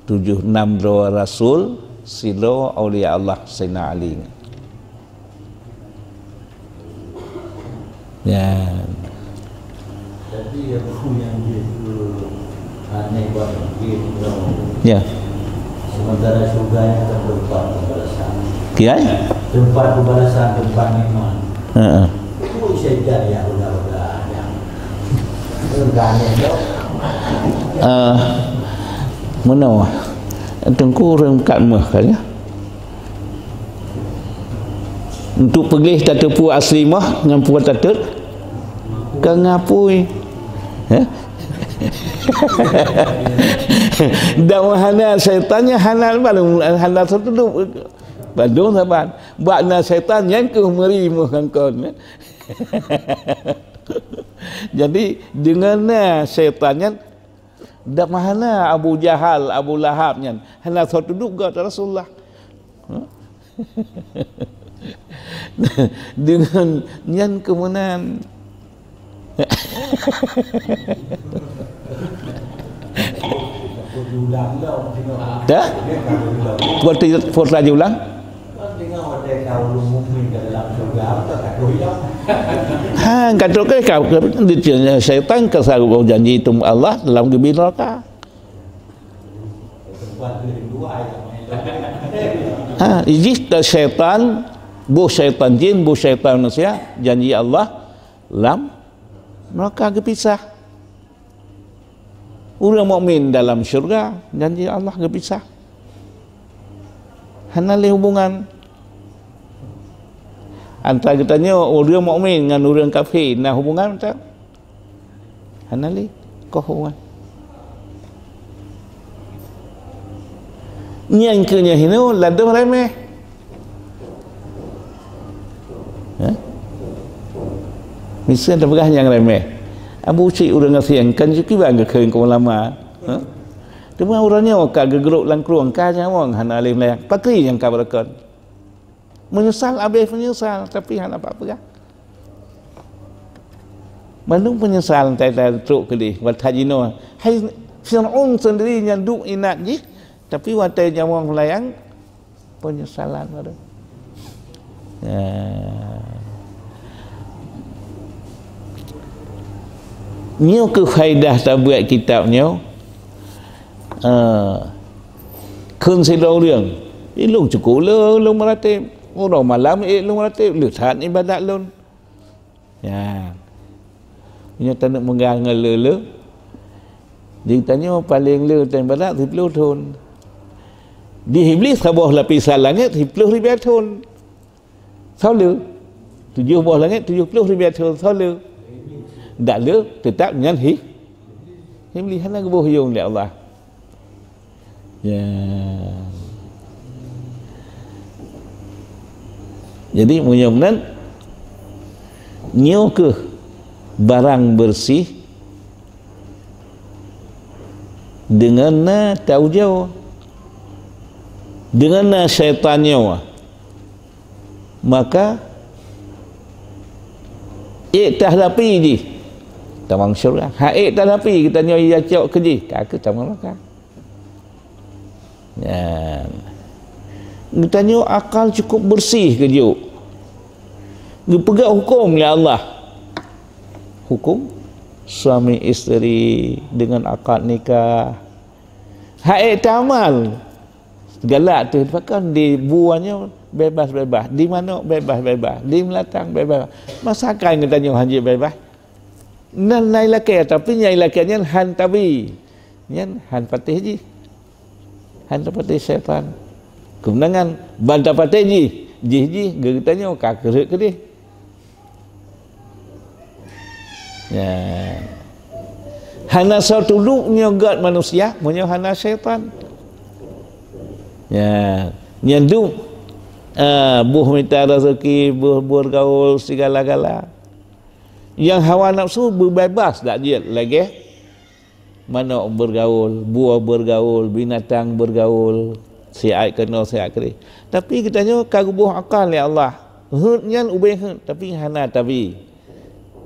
Tujoh, nam droe rasul, sidroe aulia Allah, Saidina Ali. Ya. Jadi, ya, buku yang dia tu Ya. Sementara syurga nyan kan tempat pembalasan. Ya. Tempat pembalasan, tempat nikmat. Heeh. Itu syaitan yang udah-udah yang. Itu kan yang jauh. Ah, meunoe. Teungku ureueng kat meuh kan, ya? Untuk peugléh tateupeue asli meuh ngon peue tatot ka ngapui. Ya? Dan hana syaitan nyang hana baru hana seutudup. Bandum saban. Bak na syaitan nyang keuh meuri meuh ngon kon. Jadi, deungon na syaitan nyan, dak mahana Abu Jahal, Abu Lahab nyan, hana soe tuduek geuh Rasulullah. Deungon nyan keumeunan. Dah? Foto, foto laju ulang. Ha, kata ke, ka, ka, di sini syaitan ka sanggup janji itu Allah dalam gebi neraka. Ha, ijih ta syaitan, boh syaitan jin, boh syaitan manusia, janji Allah lam neraka geupisah. Ureuëng mukmin dalam syurga, janji Allah geupisah. Hana lé hubungan antara geutanyoe ureuëng mukmin ngon ureuëng kafé, na hubungan tak? Hana lé, koh hubungan. Nyang keu nyan hinoe ladôm remeh. Ha? Miseue tapeugah nyang remeh. Abu Syik ureuëng asing kan jeuet kiban geukheun keu ulama. Ha? Teuma uroe nyoe ka geugrok lam krueng, ka nyawöng hana lé meulayan. Pakri nyang ka beureukat. Meunyeusal habéh meunyeusal, tapi hana pat peugah. Mandum peunyeusal tai-tai trok keudeh, watée jinoe. Hai Fir'aun sendiri nyang duek inat jih, tapi watée nyawöng meulayan, peunyesalan baru. Ya. Nyoe keuh faedah tabuet kitab nyoe. Ah, kheun sidroe ureuëng, "Eh, lôn cukôp le lôn meuratéb. Uroe malam ék lôn meuratéb, le that iébadat lôn." Ya. Nyoe taneuk meugah ngon le-le. Di tanyoe paleng le tan iébadat siplôh thon. Di Iblih saboh lapisan langét siplôh ribée thon. Soe le? Tujoh boh langét, tujoh plôh ribée thon. Soe le? Dak le, teutap nyan hi. Iblih hana geuboh yong lé Allah. Ya. Jadi, meunyoe meunan, nyoe keuh barang beureuséh deungon na taujoe, deungon na syaitan nyoe. Maka, ék tahadapi jih, tamong syurga. Ha ék tahadapi, geutanyoe jacok keu jih, ka keuh tamong neraka. Nyan. Geutanyoe akal cukup beureuséh keu jok. Geupeugah huköm lé Allah. Huköm suami isteri deungon akad nikah. Ha ék tamal. Galak teuh pakon di buah nyoe bebas-bebas, di manok bebas-bebas, di meulatang bebas. Masa kan geutanyoe hanjeuet bebas? Nan na ilakée, tapi nyang ilakée nyan han tabi. Nyan han patéh jih. Han tapatéh syaitan. Keumeunangan ban tapatéh jih, jih jih geutanyoe ka keureuek keudeh. Ya. Hana soe tuduek nyoe gét manusia, meunyoe hana syaitan. Ya. Nyan duek, ah, boh mita rezeki, boh, boh gaul, sigala-gala. Nyang hawa nafsu beubeubaih dak jeuet lagée manok beugaul, buah beugaul, binatang beugaul, siat keunoe, siat keudeh. Tapi geutanyoe ka geuboh akal lé Allah. Heuet nyan ubé heuet, tapi hana tabi.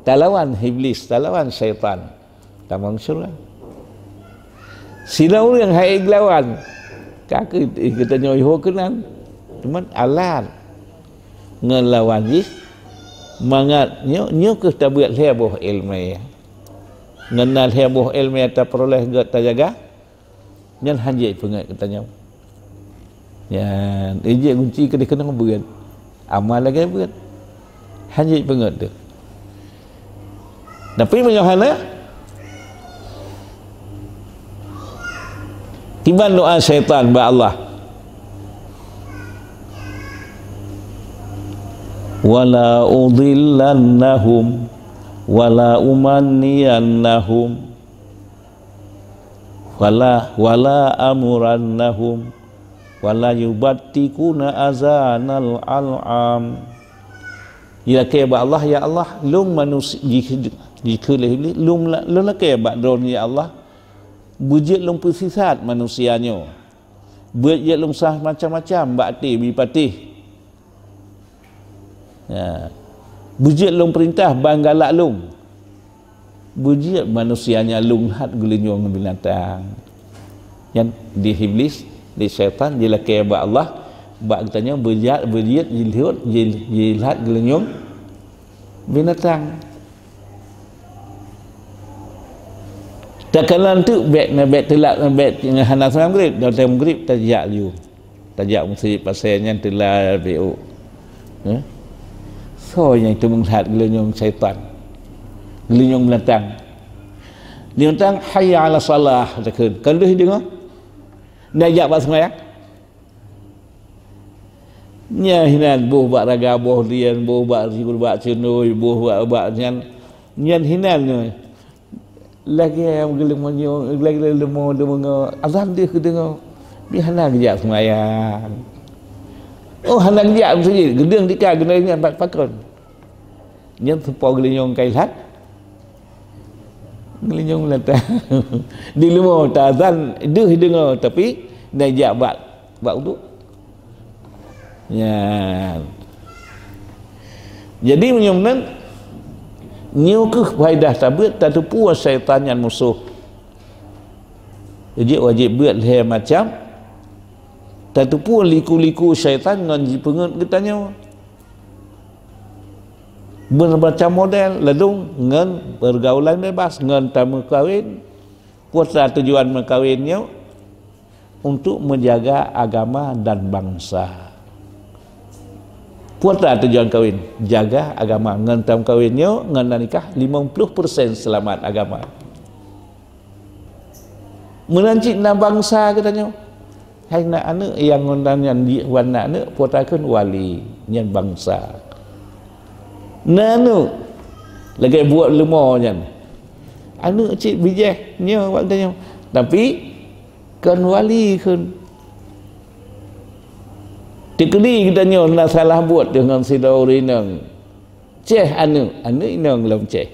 Talawan Iblis, talawan syaitan. Tamong syurga. Sidroe ureuëng hai geulawan. Ka keu-, geutanyoe iho keunan. Teuma alat ngon lawan jih mangat nyoe, nyoe keuh tabeuet lhée boh iéleumé. Ngon na lhée boh iéleumé tapeuroleh gét tajaga, nyan hana jeuet peungét geutanyoe. Nyan, ijek gunci keudeh keunoe beuet. Amal lagée beuet. Hana jeuet peungét teuh. Tapi meunyoe hana, kiban doá syaitan bak Allah. "Wala udhillannahum, wala umanniyannahum, wala, wala amurannahum, wala yubattikuna azanal al'am." Jilakée bak Allah, "Ya Allah, lôn manusia," jikheun lé Iblih, "lôn la-, lôn lakée bak droeneuh, ya Allah, beujeuet lôn peusisat manusia nyoe. Beujeuet lôn sah macam-macam bak até bi patéh. Ya. Beujeuet lôn peurintah ban galak lôn. Beujeuet manusia nyan lôn lhat geulinyueng binatang." Nyan di Iblis, di syaitan jilakée bak Allah, bak geutanyoe beujat, beujeuet, jilhot, jil-, jilhat geulinyueng binatang. Takalon teuk bék, bék teulat, bék hana seumbahyang Maghrib, dan Maghrib tajak laju. Tajak meuseujid pasé nyan teulat B O. Eh? Soe nyang teumeung that geulinyueng syaitan? Geulinyueng binatang. Binatang, "Hayya 'ala shalah," takheun. Kon lheueh deungoe. Nyan jak bak seumayang. Nyan hinan boh bak raga, boh lien, boh bak sikureueng, bak ceunoi, boh bak, bak nyan. Nyan hinan nyoe. Lagée geuleumanyong, lagée leumo deungoe, azan deuh keudeungoe. Di hana geujak seumayang. Oh, hana geujak meuseujid, geudeueng tika geunai nyan bak pakon. Nyan seupôt geulinyueng kai lhat. Geulinyueng lata. Di leumo ta azan deuh deungoe, tapi na jak bak, bak uduk. Nyan. Jadi, meunyoe meunan, nyoe kheueh faedah tabeuet tateupeue syaitan nyan musoh. Jadi, wajéb beuet lhée macam. Tateupeue liku-liku syaitan ngon jipeungét geutanyoe. Bermacam model, ladôm ngon pergaulan bebas, ngon tameukawen. Peue tujuan meukawen nyoe? Untuk menjaga agama dan bangsa. Peue tujuan kawin? Jaga agama. Ngon tameukawen nyoe, ngon na nikah, limong ploh persen seulamat agama. Meunan cit na bangsa geutanyoe. Hai na aneuëk nyang ngon dan nyan di wan na aneuëk, peue takheun wali, nyan bangsa. Na aneuëk lagée buet leumo nyan. Aneuëk cit bijéh nyoe bak geutanyoe. Tapi kon wali kheun. Teukeudi geutanyoe na salah buet teuh ngon sidroe ureuëng inong. Céh aneuëk, aneuëk inong lom céh.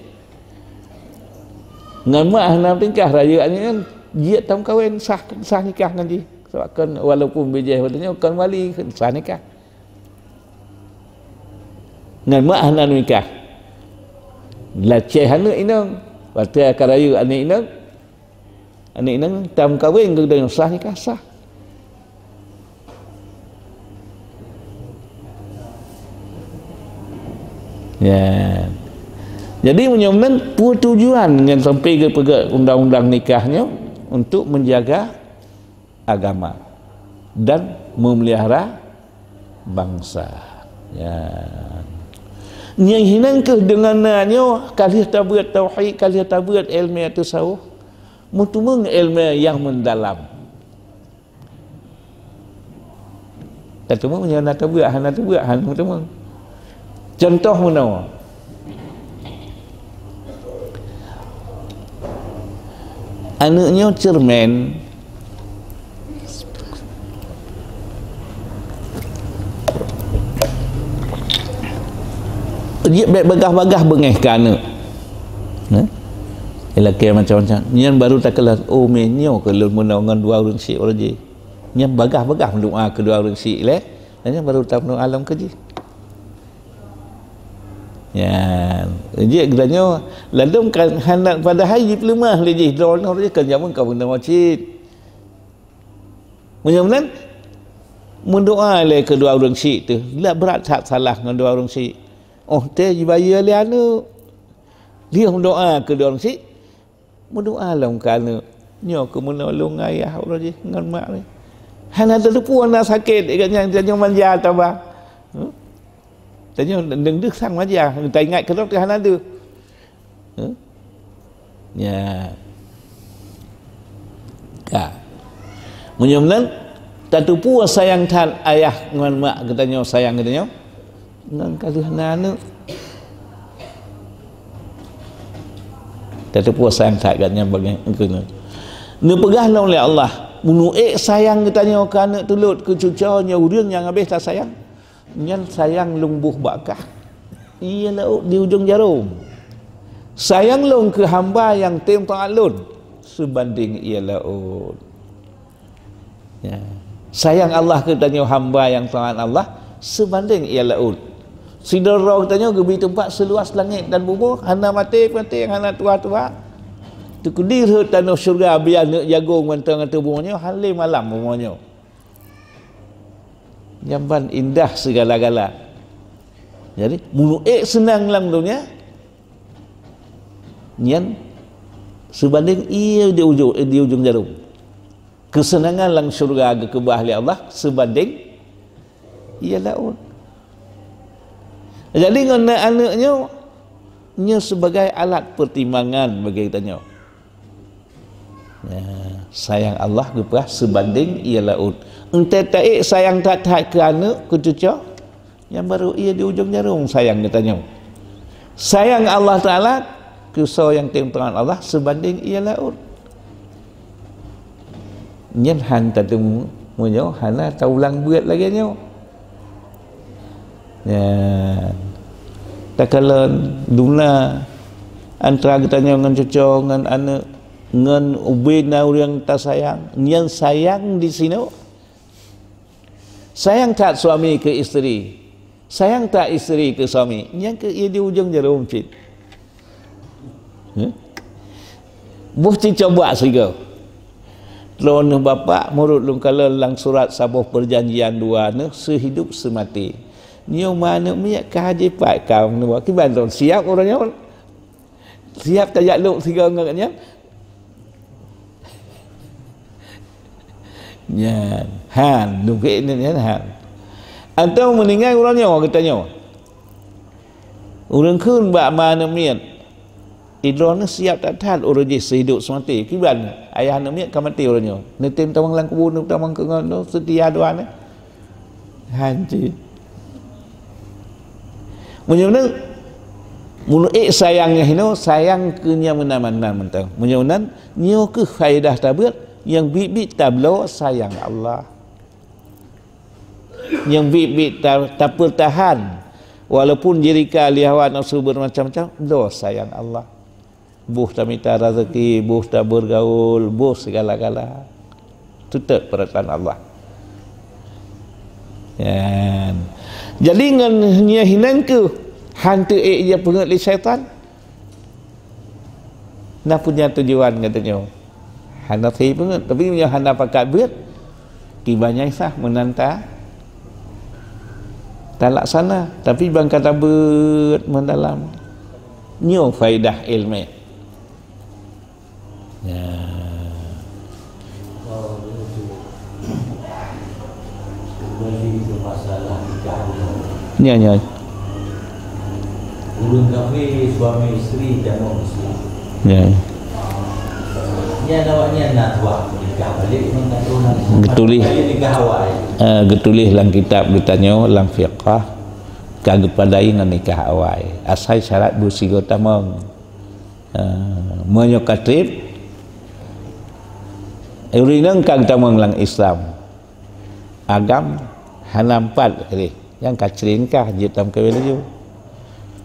Ngon mak hana tingkah rayeuk aneuëk nyan, jeuet tameukawen sah, sah nikah ngon jih. Sabab kon walaupun bijéh watée nyoe kon wali, sah nikah. Ngon mak hana nikah. Lacéh aneuëk inong, watée ka rayeuk aneuëk inong, aneuëk inong tameukawen keu geutanyoe sah nikah sah. Ya. Jadi meunyoe meunan, peue tujuan ngon sampai geupeugah undang-undang nikah nyoe? Untuk menjaga agama dan memelihara bangsa. Ya. Nyang hinan kheueh deungon na nyoe, ka lheueh tabeuet tauhid, ka lheueh tabeuet ilmu tasawuf, meuteumé ilmu nyang mendalam. Tateumeung nyoe na tabeuet, hana tabeuet, hana meuteumé. Contoh meunoe. Aneuëk nyoe ceureumen. Jeuet bék bagah-bagah beungéh keu aneuëk. Nah, ilakée macam-macam. Nyan baru takalon, oh, mé nyoe keu lôn meunoe ngon dua ureuëng syiek uroe jih. Nyan bagah-bagah meudoá keu dua ureuëng syiek lé. Nyan baru tameudoá lom keu jih. Nyan, jeuet geutanyoe ladôm kan hana, padahai jipeuleumah lé jih, droeneuh jih kan jameun ka meunoe cit. Meunyoe meunan, meudoá lé keu dua ureuëng syiek teuh, lé brat that salah ngon dua ureuëng syiek. Oh, teuh jibayeue lé aneuëk. Lheueh meudoá keu dua ureuëng syiek, Meudoa lom keu aneuk, nyoe keu meunolong ayah uroe jih ngon mak ni. Hana teupeu na sakét, gobnyan tanyoe manja taba. Hmm? Tanyoe deung deuh sang manja, taingat keudroe teuh hana deuh. Huh? Ya. Ka. Meunyoe meunan, tateupeue sayang that ayah ngon mak geutanyoe sayang geutanyoe, ngon ka lheueh na aneuk. Tateupeue sayang that geutanyoe bagaimana? Neupeugah lom lé Allah, meunyoe ék sayang geutanyoe keu aneuk tulôt, keu cucoe nyoe ureuëng nyang habéh tasayang. Nyan sayang lôn boh bak kah, ié laôt di ujong jarôm. Sayang lôn keu hamba nyang tem taát lôn, seubandéng ié laôt. Ya. Sayang Allah keu tanyoe hamba nyang taát Allah, seubandéng ié laôt. Sidroe-droe geutanyoe geubri teumpat seuluas langét dan bumoe, hana maté-maté, hana tuha-tuha. Teukeudi rhot tanoh syeuruga biasa neuk jagong mantong ateueh bumoe nyoe, hana lé malam bumoe nyoe. Jamban indah sigala-gala. Jadi, meunyoe ék seunang lam donya, nyan seubandéng ié di ujong, di ujong jarôm. Keuseunangan lam syeuruga geukeubah lé Allah seubandéng ié laôt. Jadi, ngon na aneuk nyoe, nyoe sebagai alat peutimbangan bagi geutanyoe. Ya, sayang Allah geupeugah seubandéng ié laôt. Entée taék sayang that-that keu aneuk, keu cucoe, nyan barô ié di ujong jarôm sayang geutanyoe. Sayang Allah Taala keu soe nyang tem taát Allah seubandéng ié laôt. Nyan han tateumé meunyoe hana taulang beuet lagée nyoe. Nyan. Takalon duna antara geutanyoe ngon cucoe ngon aneuk, ngon ubé na ureuëng tasayang, nyan sayang disinoe. Sayang that suami keu isteri, sayang that isteri keu suami, nyan keuh ié di ujong jarôm cit. Heh? Boh cit coba sigoe. Droeneuh bapak, meunurot lôn kalon lam surat saboh peujanjian dua neuh seuhidup seumaté. Nyoe ma aneuk miet ka jipat ka meunua, kiban droen siab uroe nyoe? Siab tajak lôk sigoe ngon gobnyan? Nyan, han, nukek nyan, nyan, han. Atau meuninggai uroe nyoe geutanyoe. Ureuëng kheun bak ma aneuk miet, "Droeneuh siab that-that uroe jih seuhidup seumaté." Kiban, ayah aneuk miet ka maté uroe nyoe. Neutem tamong lam kubu, neutamong keu ngon seutia dua neuh. Hanci. Meunyoe meunan, meunyoe ék sayang nyang hinoe, sayang keu nyang meunan-meunan mantong. Meunyoe meunan, nyoe keuh faedah tabeuet nyang biet-biet tabloe sayang Allah. Nyang biet-biet ta-, tapeutahan, walaupun jirika lé hawa nafsu beumacam-macam, bloe sayang Allah. Boh tamita raseuki, boh tabeurgaul, boh sigala-gala. Teutap peurasaan Allah. Nyan. Jadi ngon nyan hinan keuh han teuék jipeungét lé syaitan. Na punya tujuan geutanyoe. Hana seuhi peungét, tapi meunyoe hana pakat beuet, kiban nyang sah meunan ta-, talaksana, tapi ban ka tabeuet meudalam. Nyoe faedah iéleumé. Ya. Kembali ke masalah nikah dulu. Ya, ya. Ureuëng kafé suami isteri dan Muslim. Ya. Nyan awaknyan na tuah nikah balik ngon ureuëng Muslim. Betul. Nikah awai. Eh, geutuléh lam kitab geutanyoe, lam fiqah, ka geupadai ngon nikah awai. Asai syarat beusigoe tamong. Ah, meunyoe ka treb, ureuëng inong ka geutamong lam Islam, agam hana empat kali, nyang ka cre nikah jeuet tamong kawé laju.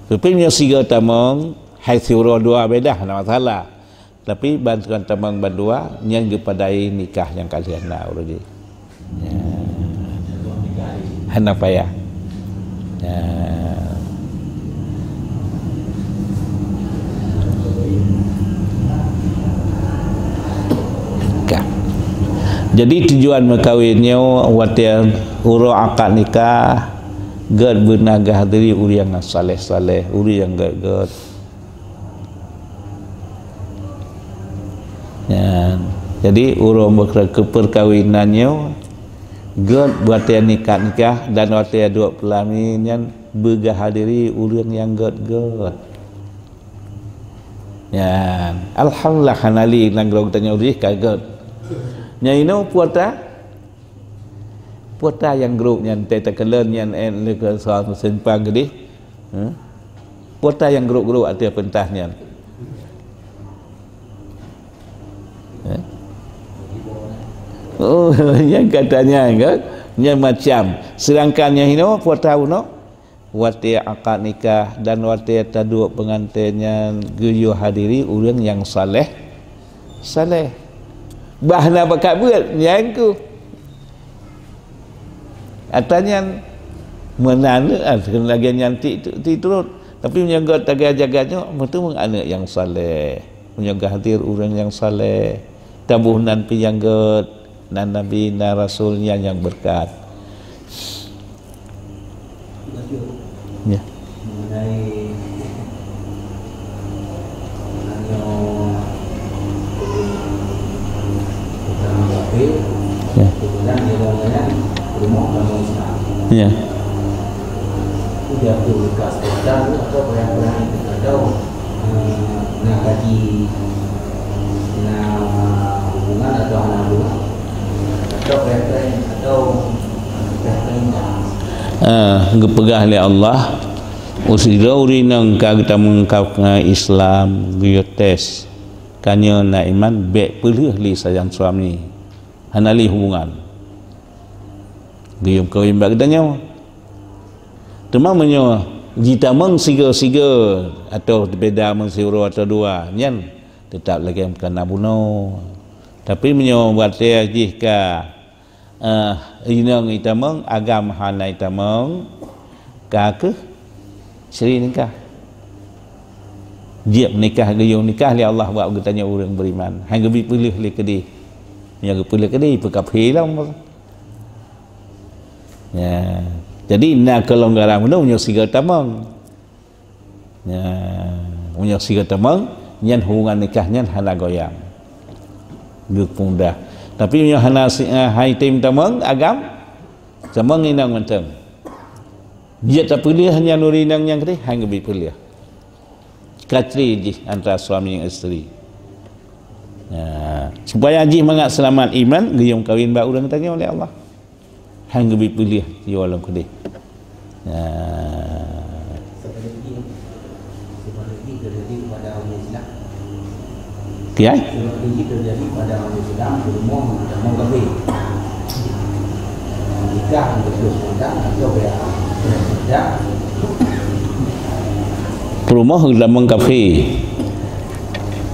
Tapi meunyoe sigoe tamong, hai siuroe dua bedah hana masalah. Tapi ban tukang tamong bandua, nyan geupadai nikah nyang ka lheueh na uroe jih. Ya. Hana payah. Ya. Ka. Jadi tujuan meukawen nyoe watée uroe akad nikah, gét beuna geuhadiri ureuëng nyang saleh-saleh, ureuëng nyang gét-gét. Nyan. Jadi, ureuëng beukeu-, keupeurkawinan nyoe, gét watée nikah-nikah dan watée duek peulaminan beugeuhadiri ureuëng nyang gét-gét. Nyan. Alhamdulillah, hana lé nanggroe geutanyoe jih ka gét. Nyan inoe puata, puata nyang grob nyan, teuh takalon nyan, eh, lé keu soal seumpang geudeh. Hah? Puata nyang grob-grob ateueh peuntas nyan. Eh? Oh, nyang katanya kan, nyang macam. Sedangkan nyang inoe, puata unoe, watée akad nikah dan watée taduek peungantén nyan geuyue hadiri ureuëng nyang saleh, saleh. Bah na bakat buet, nyang ku. Ata nyan meunan, ah, lagée nyan ti, ti turot. Tapi meunyoe gét taga jaga nyoe, meuteumé aneuëk nyang saleh. Meunyoe geuhadir ureuëng nyang saleh, taboh nan pih nyang gét, nan nabi, nan rasul, nyan nyang beureukat. Ya. Mengenai orang yang utama kafir, ya, kemudian dia orang yang rumah agama Islam. Ya. Itu jatuh nikah spontan atau perang-perang itu atau, eh, nak kaji, nak hubungan atau anak hubungan atau perang-perang atau perang-perang. Ah, geupeugah lé Allah, "Usidroe ureuëng nyang ka geutamong ka Islam geuyue tes, ka nyoe na iman, bék peulheueh lé sayang suami, hana lé hubungan." Geuyue kawin bak geutanyoe. Teuma meunyoe jitamong sigoe-sigoe atau beda meusiuroe atau dua, nyan teutap lagée kana bunoe. Tapi meunyoe watée jih ka Eh, inong itamong, agam hana itamong, ka kheueh siri nikah. Jeuet nikah, geuyue nikah lé Allah bak geutanyoe ureuëng beriman. Hana geubi peulheueh lé keudeh. Nyang geupeulheueh keudeh, peukafé lom. Ya. Jadi, na keulonggaran meunyoe sigoe tamong. Nyan, meunyoe sigoe tamong, nyan hubungan nikah nyan hana goyang. Geupeudah. Tapi meunyoe hana si, eh, hai tem tamong, agam, tamong inong mantong. Jeuet tapeulheueh nyan ureuëng inong nyang keudeh, han geubi peulheueh. Ka cre jih antara suami ngon isteri. Nah, supaya jih mangat seulamat iman, geuyue kawin bak ureuëng tanyoe lé Allah. Han geubi peulheueh yoh lom keudeh. Nah. Kiai? Peurumoh geutamong kafé.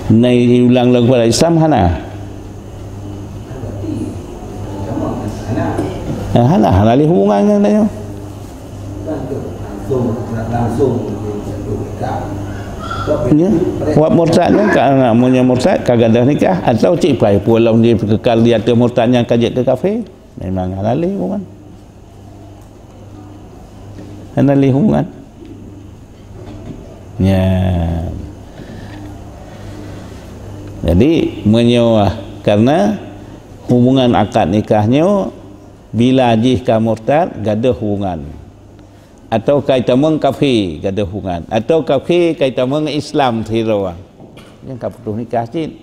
Nai ulang lom keupada Islam hana. Ah, hana, hana lé hubungan ngon tanyoe. Ya. Wak murtad nyoe ka, meunyoe murtad ka gadôh nikah atau cit pai pulang di kekal di ateueh murtad nyang ka jeuet keu kafé. Memang hana lé hubungan. Hana lé hubungan. Nyan. Jadi, meunyoe karena hubungan akad nikah nyoe bila jih ka murtad, gadôh hubungan. Atau ka itamong kafé, gadôh hubungan. Atau kafé ka itamong Islam sidroe. Nyan ka putôh nikah cit.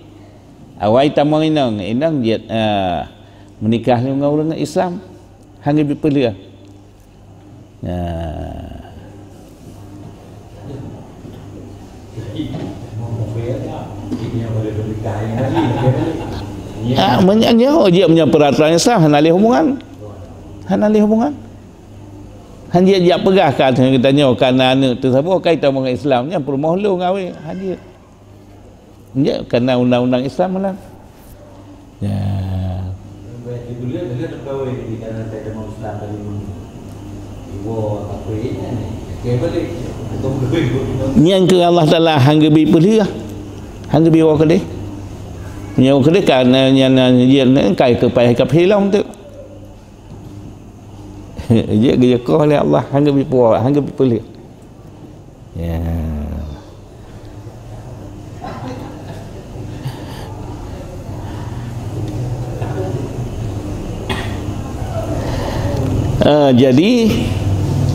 Awai tamong inong, inong jeuet, ah, meunikah ngon ureuëng Islam. Han geubi peulheueh. Nah. Ah, meunyoe, nyoe, jeuet meunyoe peuraturan Islam, hana lé hubungan. Hana lé hubungan. Han jeuet jak peugah ka geutanyoe ka na aneuëk teuh saboh ka itamong Islam, nyan peurumoh lôn awai. Han jeuet. Nyan kana undang-undang Islam meunan. Ya. Nyan keu Allah Taala han geubi peulheueh. Han geubi woe keudeh. Nyan woe keudeh ka na, nyan, nyan, nyan, kai keu payah kafé lom tu. Jeuet geujekoh lé Allah, han geubi puwoe, han geubi peulheueh. Ya. Eh, jadi,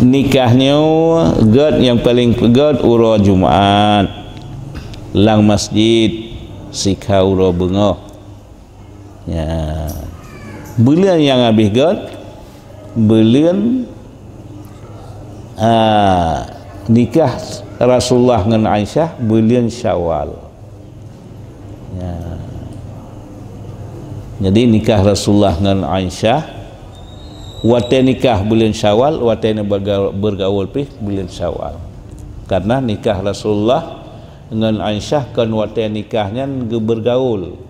nikah nyoe gét nyang paleng peugét uroe Jumat lam masjid sikha uroe beungoh. Ya. Buleuen nyang habéh gét, buleuen, ah, nikah Rasulullah ngon Aisyah buleuen Syawal. Ya. Jadi nikah Rasulullah ngon Aisyah, watée nikah buleuen Syawal, watée neuberga-, bergaul pih buleuen Syawal. Karena nikah Rasulullah ngon Aisyah kon watée nikah nyan geubergaul.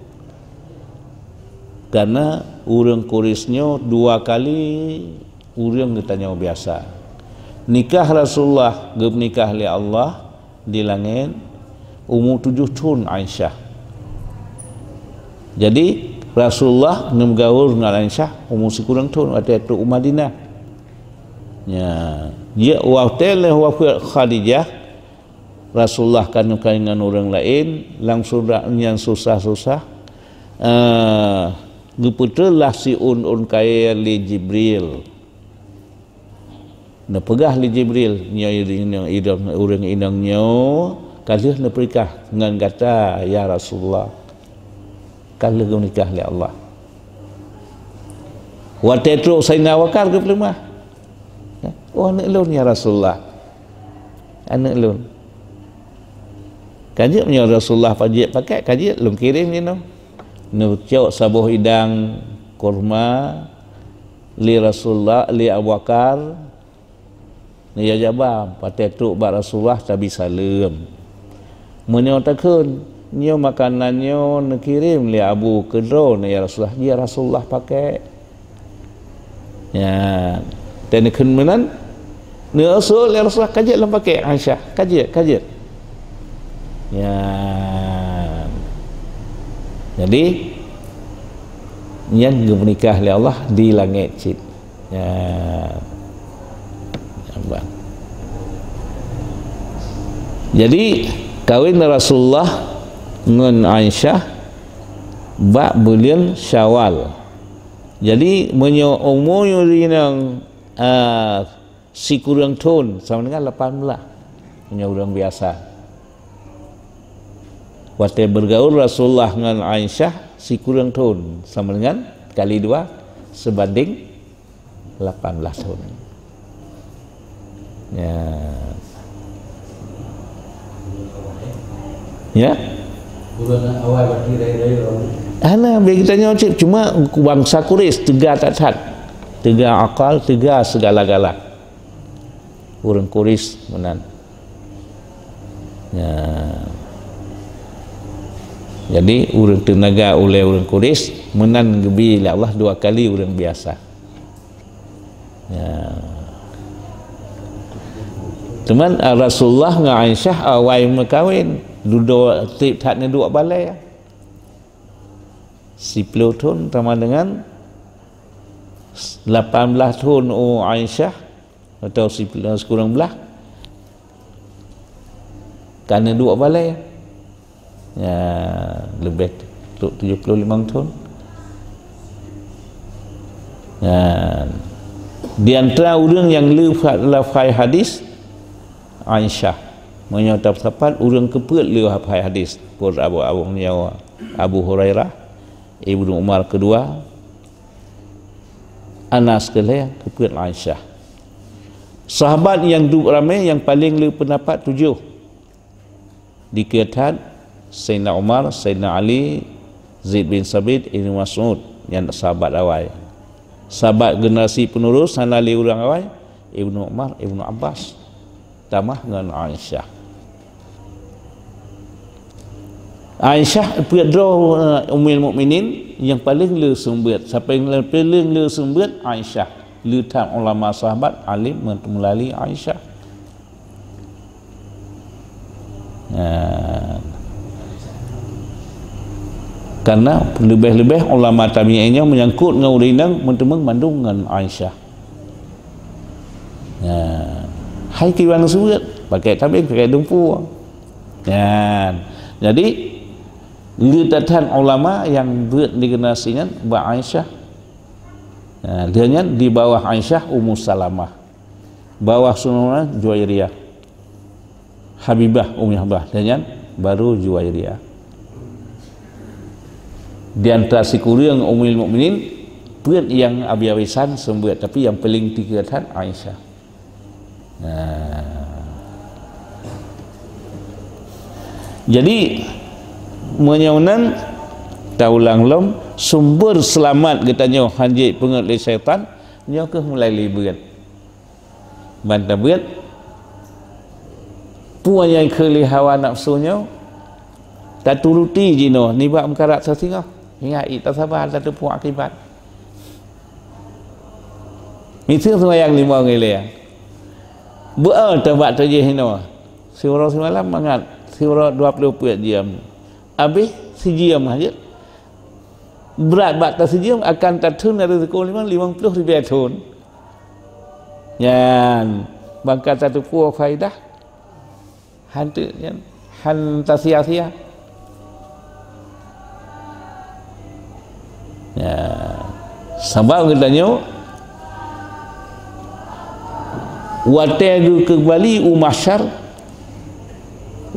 Karena ureuëng Quraisy nyoe dua kali ureuëng geutanyoe biasa. Nikah Rasulullah geupeunikah lé Allah di langét umu tujoh thon Aisyah. Jadi, Rasulullah neugaul ngon Aisyah umu sikureueng thon watée trok u Madinah. Ya, jeuet watée lheueh wafeuet Khadijah, Rasulullah ka neukalon ngon ureuëng laén, lam surat nyang susah-susah, eh, geupeutrön lah siôn-ôn kayée lé Jibril. Neupeugah lé Jibril, "Nyoe inong, inong, ureuëng inong nyoe ka lheueh neupeunikah ngon gata, ya Rasulullah." Ka lheueh geunikah lé Allah. Watée trok Saidina Abu Bakar geupeuleumah. "Oh, aneuëk lôn, ya Rasulullah. Aneuëk lôn." Ka jeuet meunyoe Rasulullah pajiek pakai, ka jeuet lôn kirém inoe. Neucok saboh idang kurma lé Rasulullah, lé Abu Bakar, Neujak jaba, watée trok bak Rasulullah tabi saleuem. Meunyoe takheun, "Nyoe makanan nyoe neukirém lé Abu keudroe, ya Rasulullah," jih Rasulullah pakai. Ya, dan neukheun meunan, neuosok lé Rasulullah, "Ka jeuet lôn pakai, Aisyah, ka jeuet, ka jeuet." Ya. Jadi, nyan geupeunikah lé Allah di langét cit. Ya. Nampak. Jadi, kawin Rasulullah ngon Aisyah bak buleuen Syawal. Jadi, meunyoe umu inong, ah, sikureueng thon, sama dengan lapan belas. Meunyoe ureuëng biasa. Watée bergaul Rasulullah ngon Aisyah sikureueng thon, sama dengan kali dua, sebanding lapan belas thon. Ya. Ya? Hana, bagi tanyoe cit, cuma bansa Quraisy teuga that-that. Teuga akal, teuga segala-gala. Ureuëng Quraisy meunan. Ya. Jadi, ureuëng teunaga ulée ureuëng Quraisy meunan geubi lé Allah dua kali ureuëng biasa. Ya. Teuma, ah, Rasulullah ngon Aisyah awai meukawen, dudoe treb that neuduek balée. Siplôh thon sama dengan lapan belas thon u Aisyah, atau siplôh, sikureueng blaih, ka neuduek balée. Ya, leubeh tu tujoh ploh limong thon. Ya, di antara ureuëng nyang le fa-, lafai hadis, Aisyah. Meunyoe tasapat ureuëng keupeuet le lafai hadis, peuet Abu, Abu, Abu Hurairah, Ibnu Umar keudua, Anas keulhée, keupeuet Aisyah. Sahabat nyang duek ramé nyang paleng le peundapat tujoh. Dikeue that Saidina Umar, Saidina Ali, Zaid bin Sabit, Ibnu Mas'ud, nyan sahabat awai. Sahabat generasi penerus hana lé ureuëng awai, Ibnu Umar, Ibnu Abbas, tamah ngon Aisyah. Aisyah peuet droe, eh, Ummul Mukminin nyang paleng le seumeubeuet, sapeue nyang paleng le seumeubeuet Aisyah. Le that ulama sahabat alim meulali Aisyah. Nah, karena leubeh-leubeh ulama tabi'in nyoe meunyangkot ngon ureuëng inong meuteumeung mandum ngon Aisyah. Nah, hai kiban seubeut, pakai tabeng, pakai dumpeue. Nah, jadi, le that-that ulama nyang beuet di generasi nyan bak Aisyah. Nah, lheueh nyan di bawah Aisyah, Ummu Salamah. Bawah Salamah, Juwairiyah. Habibah, Ummu Habibah. Lheueh nyan baru Juwairiyah. Di antara sikureueng Ummul Mukminin, peuet nyang abisan seumeubeuet, tapi nyang paleng tinggi that Aisyah. Nah. Jadi, meunyoe nan taulang lom, sumber seulamat geutanyoe hana jeuet peungeut lé syaitan, nyoe kheueh mulai lé beuet. Ban tabeuet, peue nyang keu lé hawa nafsu nyoe, taturuti jinoe nibak meukarat sasingoh. Ingat, ié tasaba tateupeue akibat. Miseue seumayang limong ilée. Beuet tabak tajih inoe. Siuroe simalam mangat, siuroe dua ploh peuet jeuem. Abéh sijeuem hajat. Brat bak tasijeuem akan tatheun dari sikureueng limong, limong ploh ribée thon. Nyan, ban ka tateupeue faidah. Hanteuk nyan, han tasia-sia. Ya. Sabab geutanyoe, watée geukeumbali u mahsyar,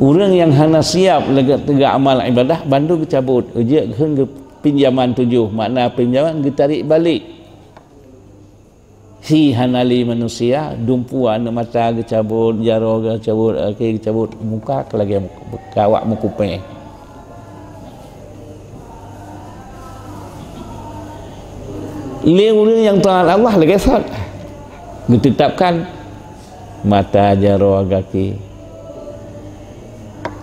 ureuëng nyang hana siab lagée teuga amal ibadah, bandum geucabot, jeuet kheun geupinjaman tujoh, makna pinjaman geutarék balek. Hi hana lé manusia, dumpeue aneuëk mata geucabot, jaroe geucabot, akhé geucabot, muka lagée kawak meukupée. Lé ureuëng nyang taát Allah lagée sot, geuteutapkan mata, jaroe, gaki.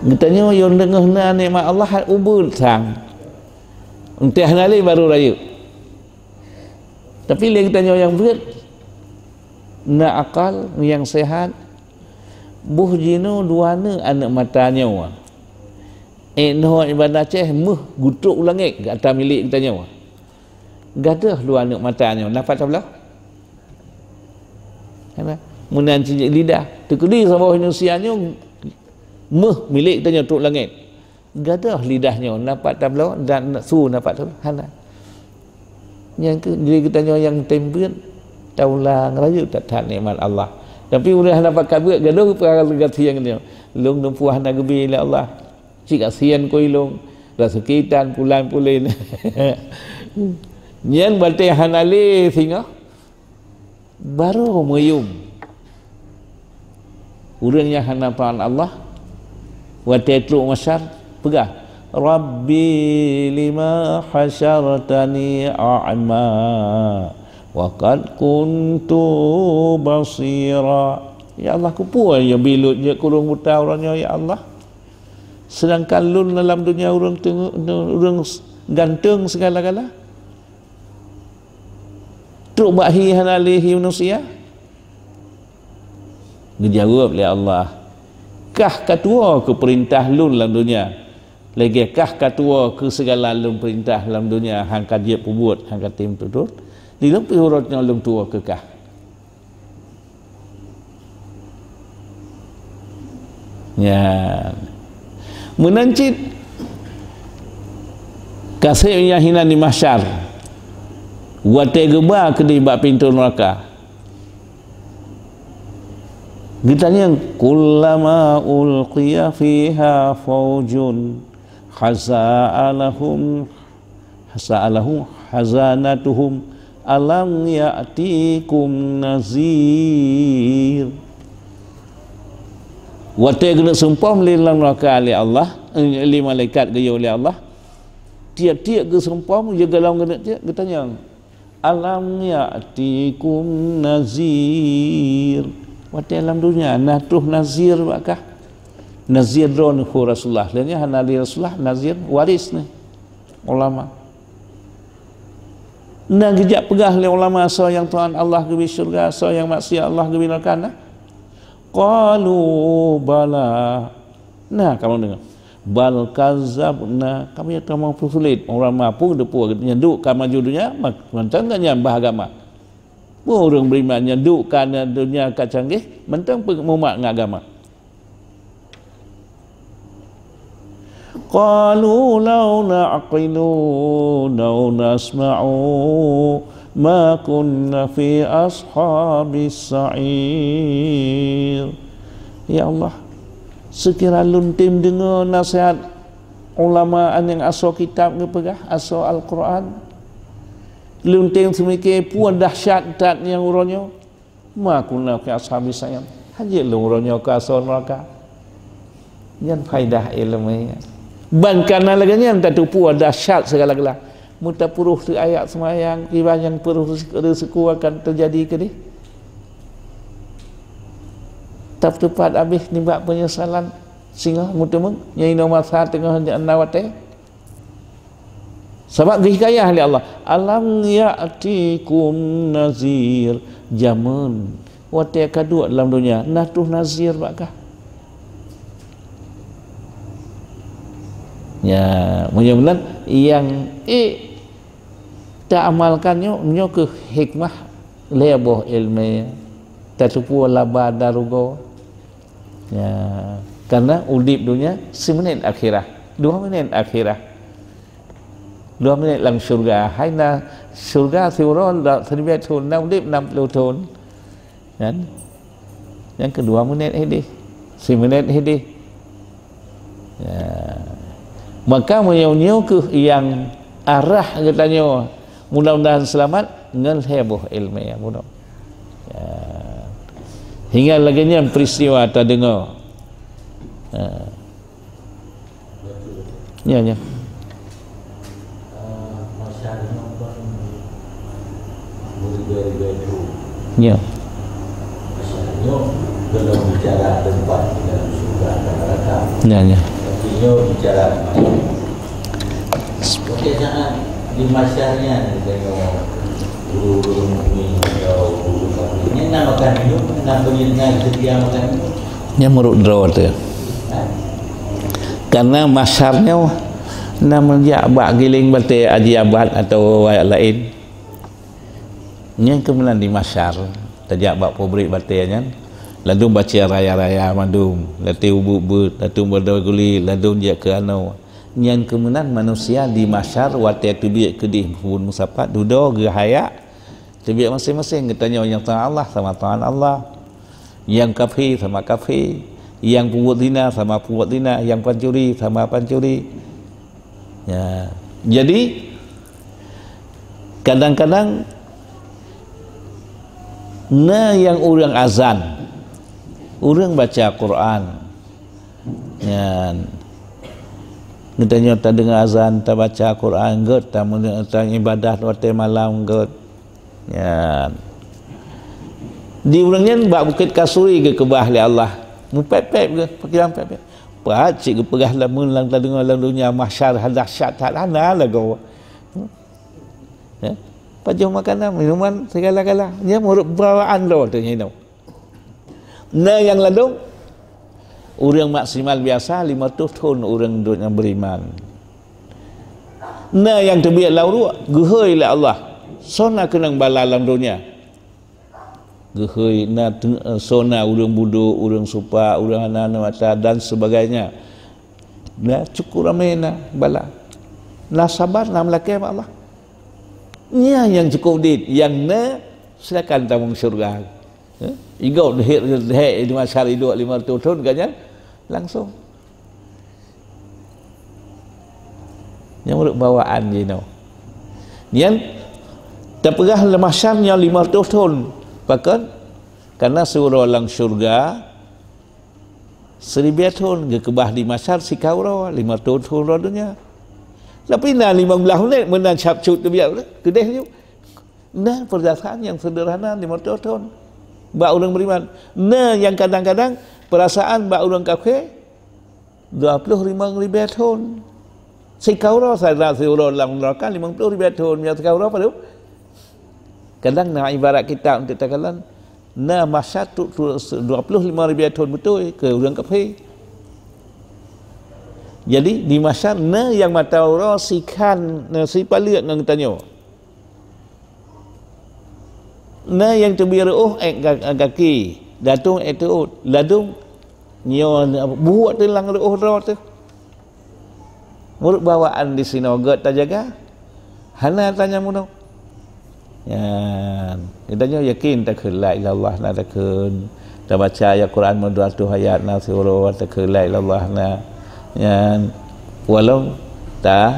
Geutanyoe nyang deungoe na nikmat Allah ubeuet sang. Entah hana lé baru rayeuk. Tapi lé geutanyoe nyang beuet, na akal, nyang sehat, boh jinoe dua neuk aneuëk mata nyoe. Eh, noh ibadah Aceh, méuh geutrok u langét, gata milék geutanyoe. Gadôh dua aneuëk mata nyoe, na pat tabloe? Hana. Meunan cit lidah, teukeudi saboh manusia nyoe, méuh milék geutanyoe trok langét. Gadôh lidah nyoe, na pat tabloe, dan su na pat tabloe, hana. Nyang keu, jadi geutanyoe nyang tem beuet, taulang rayeuk that-that nikmat Allah. Tapi ureuëng hana pakat beuet, gadôh peurasaan geusian nyoe. Lôn dumpeue hana geubri lé Allah. Cit kasian keu ilôn, rasa kitan pulan pulen. Nyan batée hana lé singoh. Barô meuyuem. Ureuëng nyang hana taát Allah, watée trok mahsyar, peugah, "Rabbi lima hasyartani a'ma wa qad kuntu basira." Ya Allah, keupeue nyang bi lôn jeuet keu ureuëng buta uroe nyoe, ya Allah? Seudangkan lôn lam donya ureuëng teungoh, ureuëng ganteng sigala-gala. Trok bak hi hana lé hi manusia? Geujaweueb lé Allah, "Kah ka tuwoe keu peurintah lôn lam donya, lagée kah ka tuwoe keu sigala lôn peurintah lam donya, han ka jeuet peubuet, han ka tem tutoe. Di lôn pih uroe nyoe lôn tuwoe keu kah." Nyan. Meunan cit, ka sép nyang hinan di mahsyar, watée geuba keudeh bak pintoe neuraka, geutanyong, "Kullama ulqiya fiha faujun sa'alahum, sa'alahum khazanatuhum alam ya'tikum nazir." Watée geuneuk seumpom lé lam neuraka lé Allah, eh, lé malaikat geuyue lé Allah, tieb-tieb geuseumpom, jeugalong geuneuk tieb, geutanyong, "Alam ya'tikum nazir?" Watée lam donya na troh nazir bak kah? Nazir droeneuh kheun Rasulullah. Lheueh nyan hana lé Rasulullah, nazir waréh neuh, ulama. Na geujak peugah lé ulama, soe nyang taát Allah geubri syeuruga, soe nyang maksiat Allah geubri neuraka na? Qalu bala. Na kamoe deungoe. Bal kazabna, kamoe nyang tamong peusulet. Ulama peue geuteupeue, nyan duek ka maju donya, mak-, mantong gobnyan bah agama. Peue ureuëng beriman nyan duek ka na donya ka canggih, mantong peumumat ngon agama. Qalu law na'qilu aw nasma'u Ma kunna fi ashabis sa'ir. Ya Allah, seukira lôn tém deungoe naseuhat ulama nyang asoe kitab geupeugah, asoe Al-Qur'an, lôn tém seumike peue dahsyat that nyang uroe nyoe. Ma kunna fi ashabis sa'ir. Hana jeuet lôn uroe nyoe keu asoe neuraka. Nyan faedah iéleumé nyan. Ban kana lagée nyan tateupeue dahsyat seugala-gala. Meutapeuruh teuh ayat seumayang, kiban nyang peuruh reuseuku akan teujadi keudeh. Tapeuteupat abéh nibak peunyesalan singoh meuteumeung, nyang inoe masa teungoh na watée. Sabab geuhikayah lé Allah, "Alam ya'tikum nazir." Jameun watée ka duek lam donya, na troh nazir bak kah? Ya, meunyoe meunan, nyang ék taamalkan nyoe, nyoe keuh hikmah lhée boh iéleumé, tateupeue laba dan rugoe. Ya, karena udeb donya siminét akhirat, dua minét akhirat. Dua minét lam syurga. Hai na syurga siuroe dak siribée thon, na udeb nam ploh thon. Kan? Nyang keudua minét hideh. Siminét hideh. Ya. Maka meunyoe nyoe keuh nyang arah geutanyoe, mudah-mudahan seulamat ngon lhée boh iéleumé nyang bunoe. Ya. Hingga lagée nyan peristiwa tadeungoe. Ya. Ya, ya. Ya. Ya, ya. Nyan meurok droe teuh. Karena mahsyar nyoe na meujak bak giléng batée Haji Abad atawa wayah laén. Nyan keuh meunan di mahsyar, tajak bak pabrik batée nyan, ladôm baca raya-raya mandum, ladôm ubeuet-beuet, ladôm beudôh guli, ladôm jak keu anoe. Nyan keuh meunan manusia di mahsyar watée teubiet keudeh phon meusapat dudoe geuhayak. Teubiet maséng-maséng geutanyoe nyang taát Allah sama taát Allah, nyang kafé sama kafé, nyang peubuet zina sama peubuet zina, nyang pancuri sama pancuri. Ya. Jadi kadang-kadang na nyang ureuëng azan, ureuëng baca Quran. Nyan. Geutanyoe tadeungoe azan, tabaca Quran, gét, tameuneueng, taibadah watée malam, gét. Nyan. Di ureuëng nyan bak Bukét Kasuri geukeubah lé Allah. Meupéb-péb geuh, pikiran péb-péb. Pat cit geupeugah lamun lam tadeungoe lam donya mahsyar dahsyat that hana lagoe. Ya. Pajoh makanan, minuman, segala-gala. Nyan meurok bawaan droe teuh nyan. Na nyang ladôm, ureuëng maksimal biasa lima reutôh thon ureuëng duek nyang beriman. Na nyang teubiet lam uruek, geuhôi lé Allah, soe na keunong bala lam donya. Geuhôi na teu-, soe na ureuëng budok, ureuëng supak, ureuëng hana aneuk mata dan sebagainya. Na cukup ramé na bala. Na sabar, na meulakée bak Allah. Nyan nyang cukup dit, nyang na silakan tamong syurga. Eh? Igob deuhek, deuhek di mahsyar iduek lima reutôh thon ka nyan langsung. Nyang meurok bawaan jinoe. Nyan tapeugah lam mahsyar nyan lima reutôh thon. Pakon? Karena siuroe lam syurga siribée thon, geukeubah di mahsyar sikawoe lima reutôh thon uroe donya. Tapi na limong blaih menit meunan cap cut teubiet keudeh nyoe. Na peurasaan nyang seuderhana lima reutôh thon bak ureuëng beriman. Na nyang kadang-kadang peurasaan bak ureuëng kafé dua ploh limong ribée thon. Sikawoe saja siuroe lam neuraka limong ploh ribée thon, nyang sikawoe padub. Kadang na ibarat kitab untuk takalon, na masa tu, tu dua ploh limong ribée thon beutôi keu ureuëng kafé. Jadi di masa na nyang mata uroe sikhan, na sipaleuet ngon geutanyoe. Na nyang teubiet reuôh ék ga-, gaki, datong ék teuôt, ladôm nyoe buet teuh lam reuôh droe teuh. Meurok bawaan di sinoe gét tajaga, hana tanyang bunoe. Nyan, geutanyoe yakin takheun la ilaha illallah na takheun. Tabaca ayat Quran meudua reutôh ayat na siuroe takheun la ilaha illallah na. Nyan, walau ta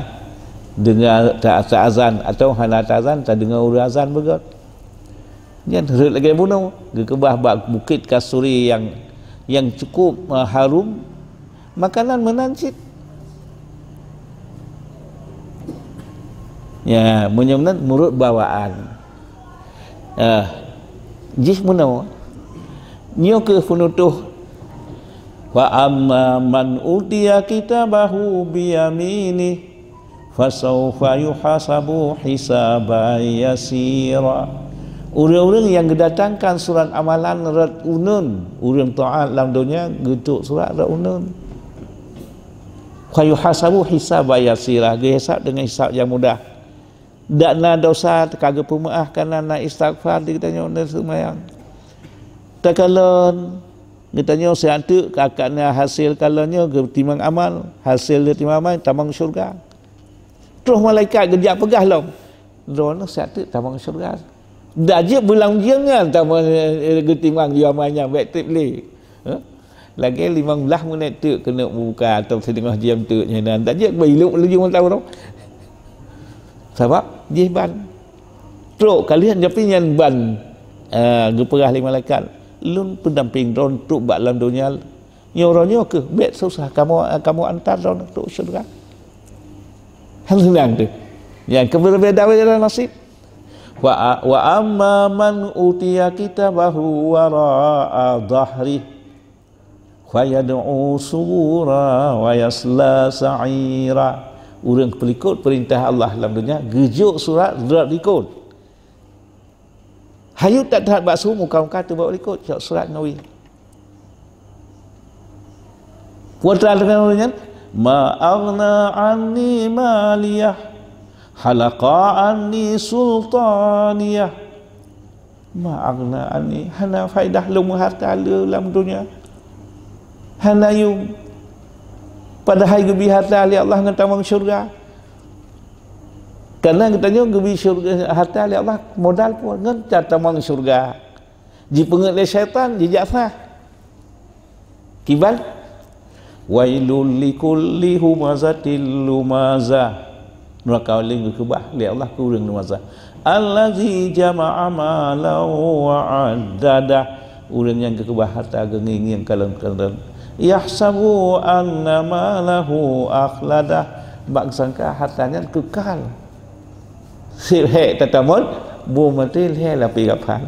deungoe ta, ta azan atawa hana ta azan, tadeungoe ureuëng azan beugöt. Nyan rhot lagée bunoe, geukeubah bak Bukét Kasturi nyang, nyang cukup, eh, harum, makanan meunan cit. Ya, meunyoe meunan meunurot bawaan. Eh, jih meunoe. Nyoe keuh peunutôh. Wa amma man utiya kitabahu biyaminih, fasaufa yuhasabu hisaban yasira. Ureuëng-ureuëng nyang geudatangkan surat amalan rot uneuen, ureuëng taát lam donya geutrok surat rot uneuen. Fa yuhasabu hisaban yasira, geuhisab deungon hisab nyang mudah. Dak na dosa ka geupeumeuáh, ka na, na istighfar di geutanyoe, na seumayang. Takalon geutanyoe siat teuk ka, ka na hasil kalon nyoe geutimang amal, hasil geutimang amal tamong syurga. Troh malaikat geujak peugah lom, "Droeneuh siat teuk tamong syurga." Dak jeuet beulang jeueng nyan tamong, eh, geutimang jih amal nyan bék treb lé. Hah? Lagée limong blaih minét teuk keuneuk buka atau sideungoh jeuem teuk nyan, dak jeuet beu ilok laju mantong uroe. Sabab jih ban. Trok kalian, tapi nyan ban, eh, geupeugah lé malaikat, "Lôn peudampéng droen trok bak lam donya. Nyoe uroe nyoe keuh bék susah kamoe, kamoe antar droen trok syeuruga." Hana seunang teuh. Nyan keuh beubeda-beda nasib. Wa, wa amma man utiya kitabahu wara'a dhahrih, fa yad'u subura wa yasla sa'ira. Ureuëng peulikot peurintah Allah lam donya geujok surat rot likot. Hayeu that-that bak su muka-muka teuh bak likot cok surat ngawi. Kuat teungoh nyan, "Ma aghna anni maliyah, halaqa anni sultaniyah." Ma aghna anni, hana faedah lôn hareuta lé lam donya. Hana yum. Padahai geubi hareuta lé Allah ngon tamong syeuruga. Karena geutanyoe geubi syeuruga, hareuta lé Allah modal peue ngon tamong syeuruga. Jipeungét lé syaitan, jijak sah. Kiban, "Wailul likulli humazatil lumazah." Nuraka lé geukeubah lé Allah keu ureuëng lumazah. "Allazi jama'a malan wa addadah." Ureuëng nyang geukeubah hareuta geungieng-ngieng kalon-kalon. "Yahsabu anna malahu akhladah." Bak geusangka hareuta nyan keukal. Seb hék tatamong, boh maté lhée lapéh gaphan.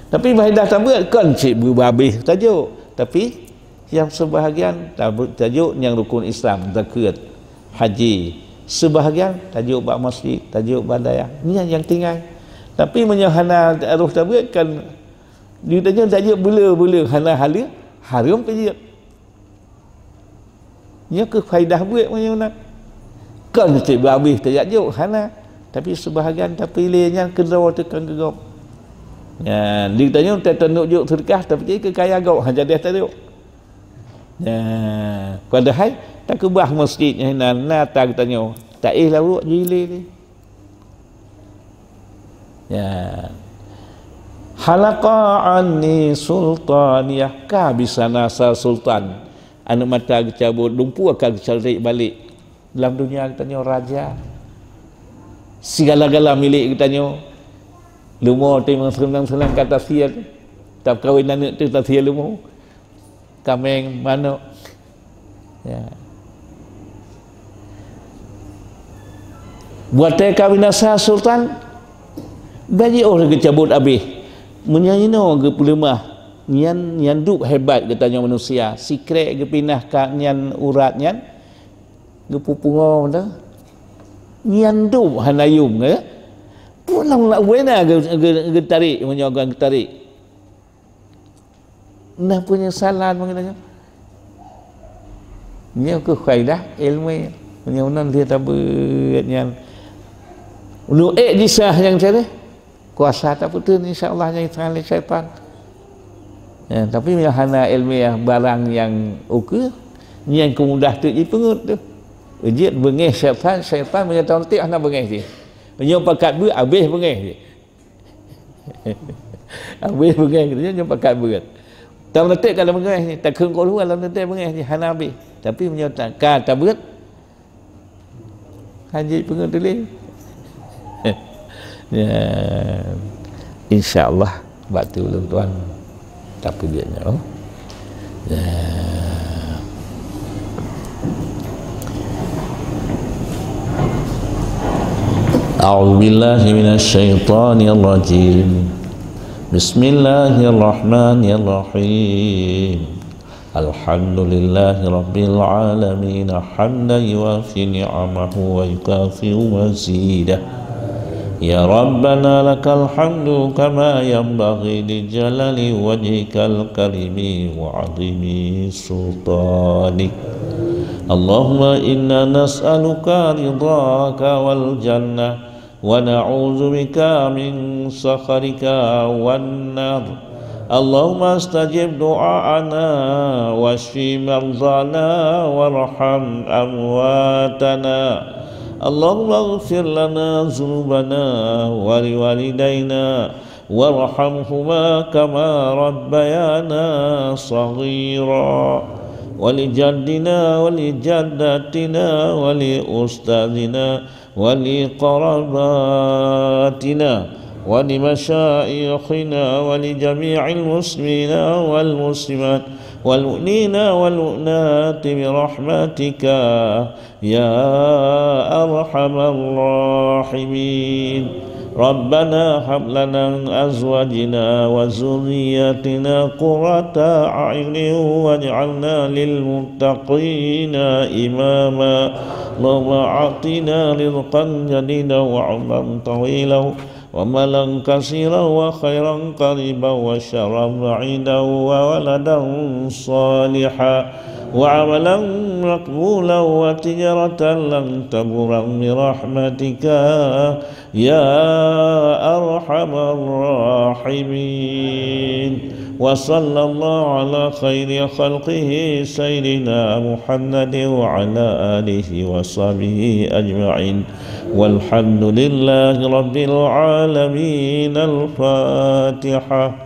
Tapi faedah tabeuet kon cit beubabéh tajok, tapi nyang seubahagian tabeuet tajok nyang rukun Islam, zakeuet, haji. Seubahagian tajok bak masjid, tajok bak dayah. Nyan nyang tinggai. Tapi meunyoe hana roh tabeuet kan, di tanyoe tajok beu-le-beu-le, hana haleue, hareuem pajeuet. Nyoe keuh faedah buet meunyoe na. Kon cit beu habéh tajak jok, hana. Tapi seubahagian tapiléh nyan keudroe teuh kon keu gob. Nyan, di tanyoe ta-, taneuk jok seudeukah, tapi keu kaya gob, ha, jadi tajok. Nyan, padahai takeubah masjid nyan na, na ta geutanyoe. Taéh lawok jih lé. Ya. Halaqa anni sultaniyah, ka bisa na sa sultan. Aneuk mata geucabot, lumpur ka geucalrek balek. Lam donya geutanyoe raja. Sigala-gala milék geutanyoe. Leumo teuh seunang-seunang ka tasie. Takawen aneuk teuh tasie leumo. Kaméng, manok. Ya. Watée ka binasa sultan, bagi oh geucabot abéh. Meunyoe inoe geupeuleumah, nyan, nyan dub hebat geutanyoe manusia. Sikrek geupinah ka nyan urat nyan, geupeupungo dah. Nyan dub hana yum, ya. Pulang nak buena geu-, geu-, geutarék, meunyoe geutarék. Na peunyesalan bak geutanyoe. Nyoe keuh faedah ilmu. Meunyoe nan lheueh tabeuet nyan. Ulu ék jisah nyang cari. Kuasa tapeuteun insya Allah nyang tangan lé syaitan. Ya, tapi meunyoe hana ilmiah barang nyang ukeue, nyang keumudah teuk jipeungeut teuh. Jeuet beungéh syaitan, syaitan meunyoe tauntik hana beungéh jih. Meunyoe pakat beuet, abéh beungéh jih. Habéh beungéh, geutanyoe nyoe pakat beuet. Tameuleutek ka lam beungéh, takheun kul hu lam teuntée beungéh jih hana habéh. Tapi meunyoe ta-, ka tabeuet, hana jeuet peungeut tuléh. Ya. Insya Allah, bak tu ulôn tuan tapeubuet nyoe. Ya. أعوذ بالله من الشيطان الرجيم. بسم الله الرحمن الرحيم. الحمد لله رب العالمين، حمدا يوافي نعمه ويكافئ مزيده. يا ربنا لك الحمد كما ينبغي لجلال وجهك الكريم وعظيم سلطانك. اللهم إنا نسألك رضاك والجنة، ونعوذ بك من سخطك والنار. اللهم استجب دعاءنا واشف مرضانا وارحم أمواتنا. اللهم اغفر لنا ذنوبنا ولوالدينا وارحمهما كما ربيانا صغيرا. ولجدنا ولجدتنا ولأستاذنا ولقراباتنا ولمشايخنا ولجميع المسلمين والمسلمات والمؤمنين والمؤمنات برحمتك يا أرحم الراحمين. ربنا هب لنا من أزواجنا وذرياتنا قرة أعين واجعلنا للمتقين إماما. اللهم أعطنا رزقا جديدا وعمرا طويلا ومالا كثيرا وخيرا قريبا وشرا بعيدا وولدا صالحا وعملا مقبولا وتجارة لن تبورا برحمتك يا أرحم الراحمين. وصلى الله على خير خلقه سيدنا محمد وعلى آله وصحبه أجمعين. والحمد لله رب العالمين. الفاتحة.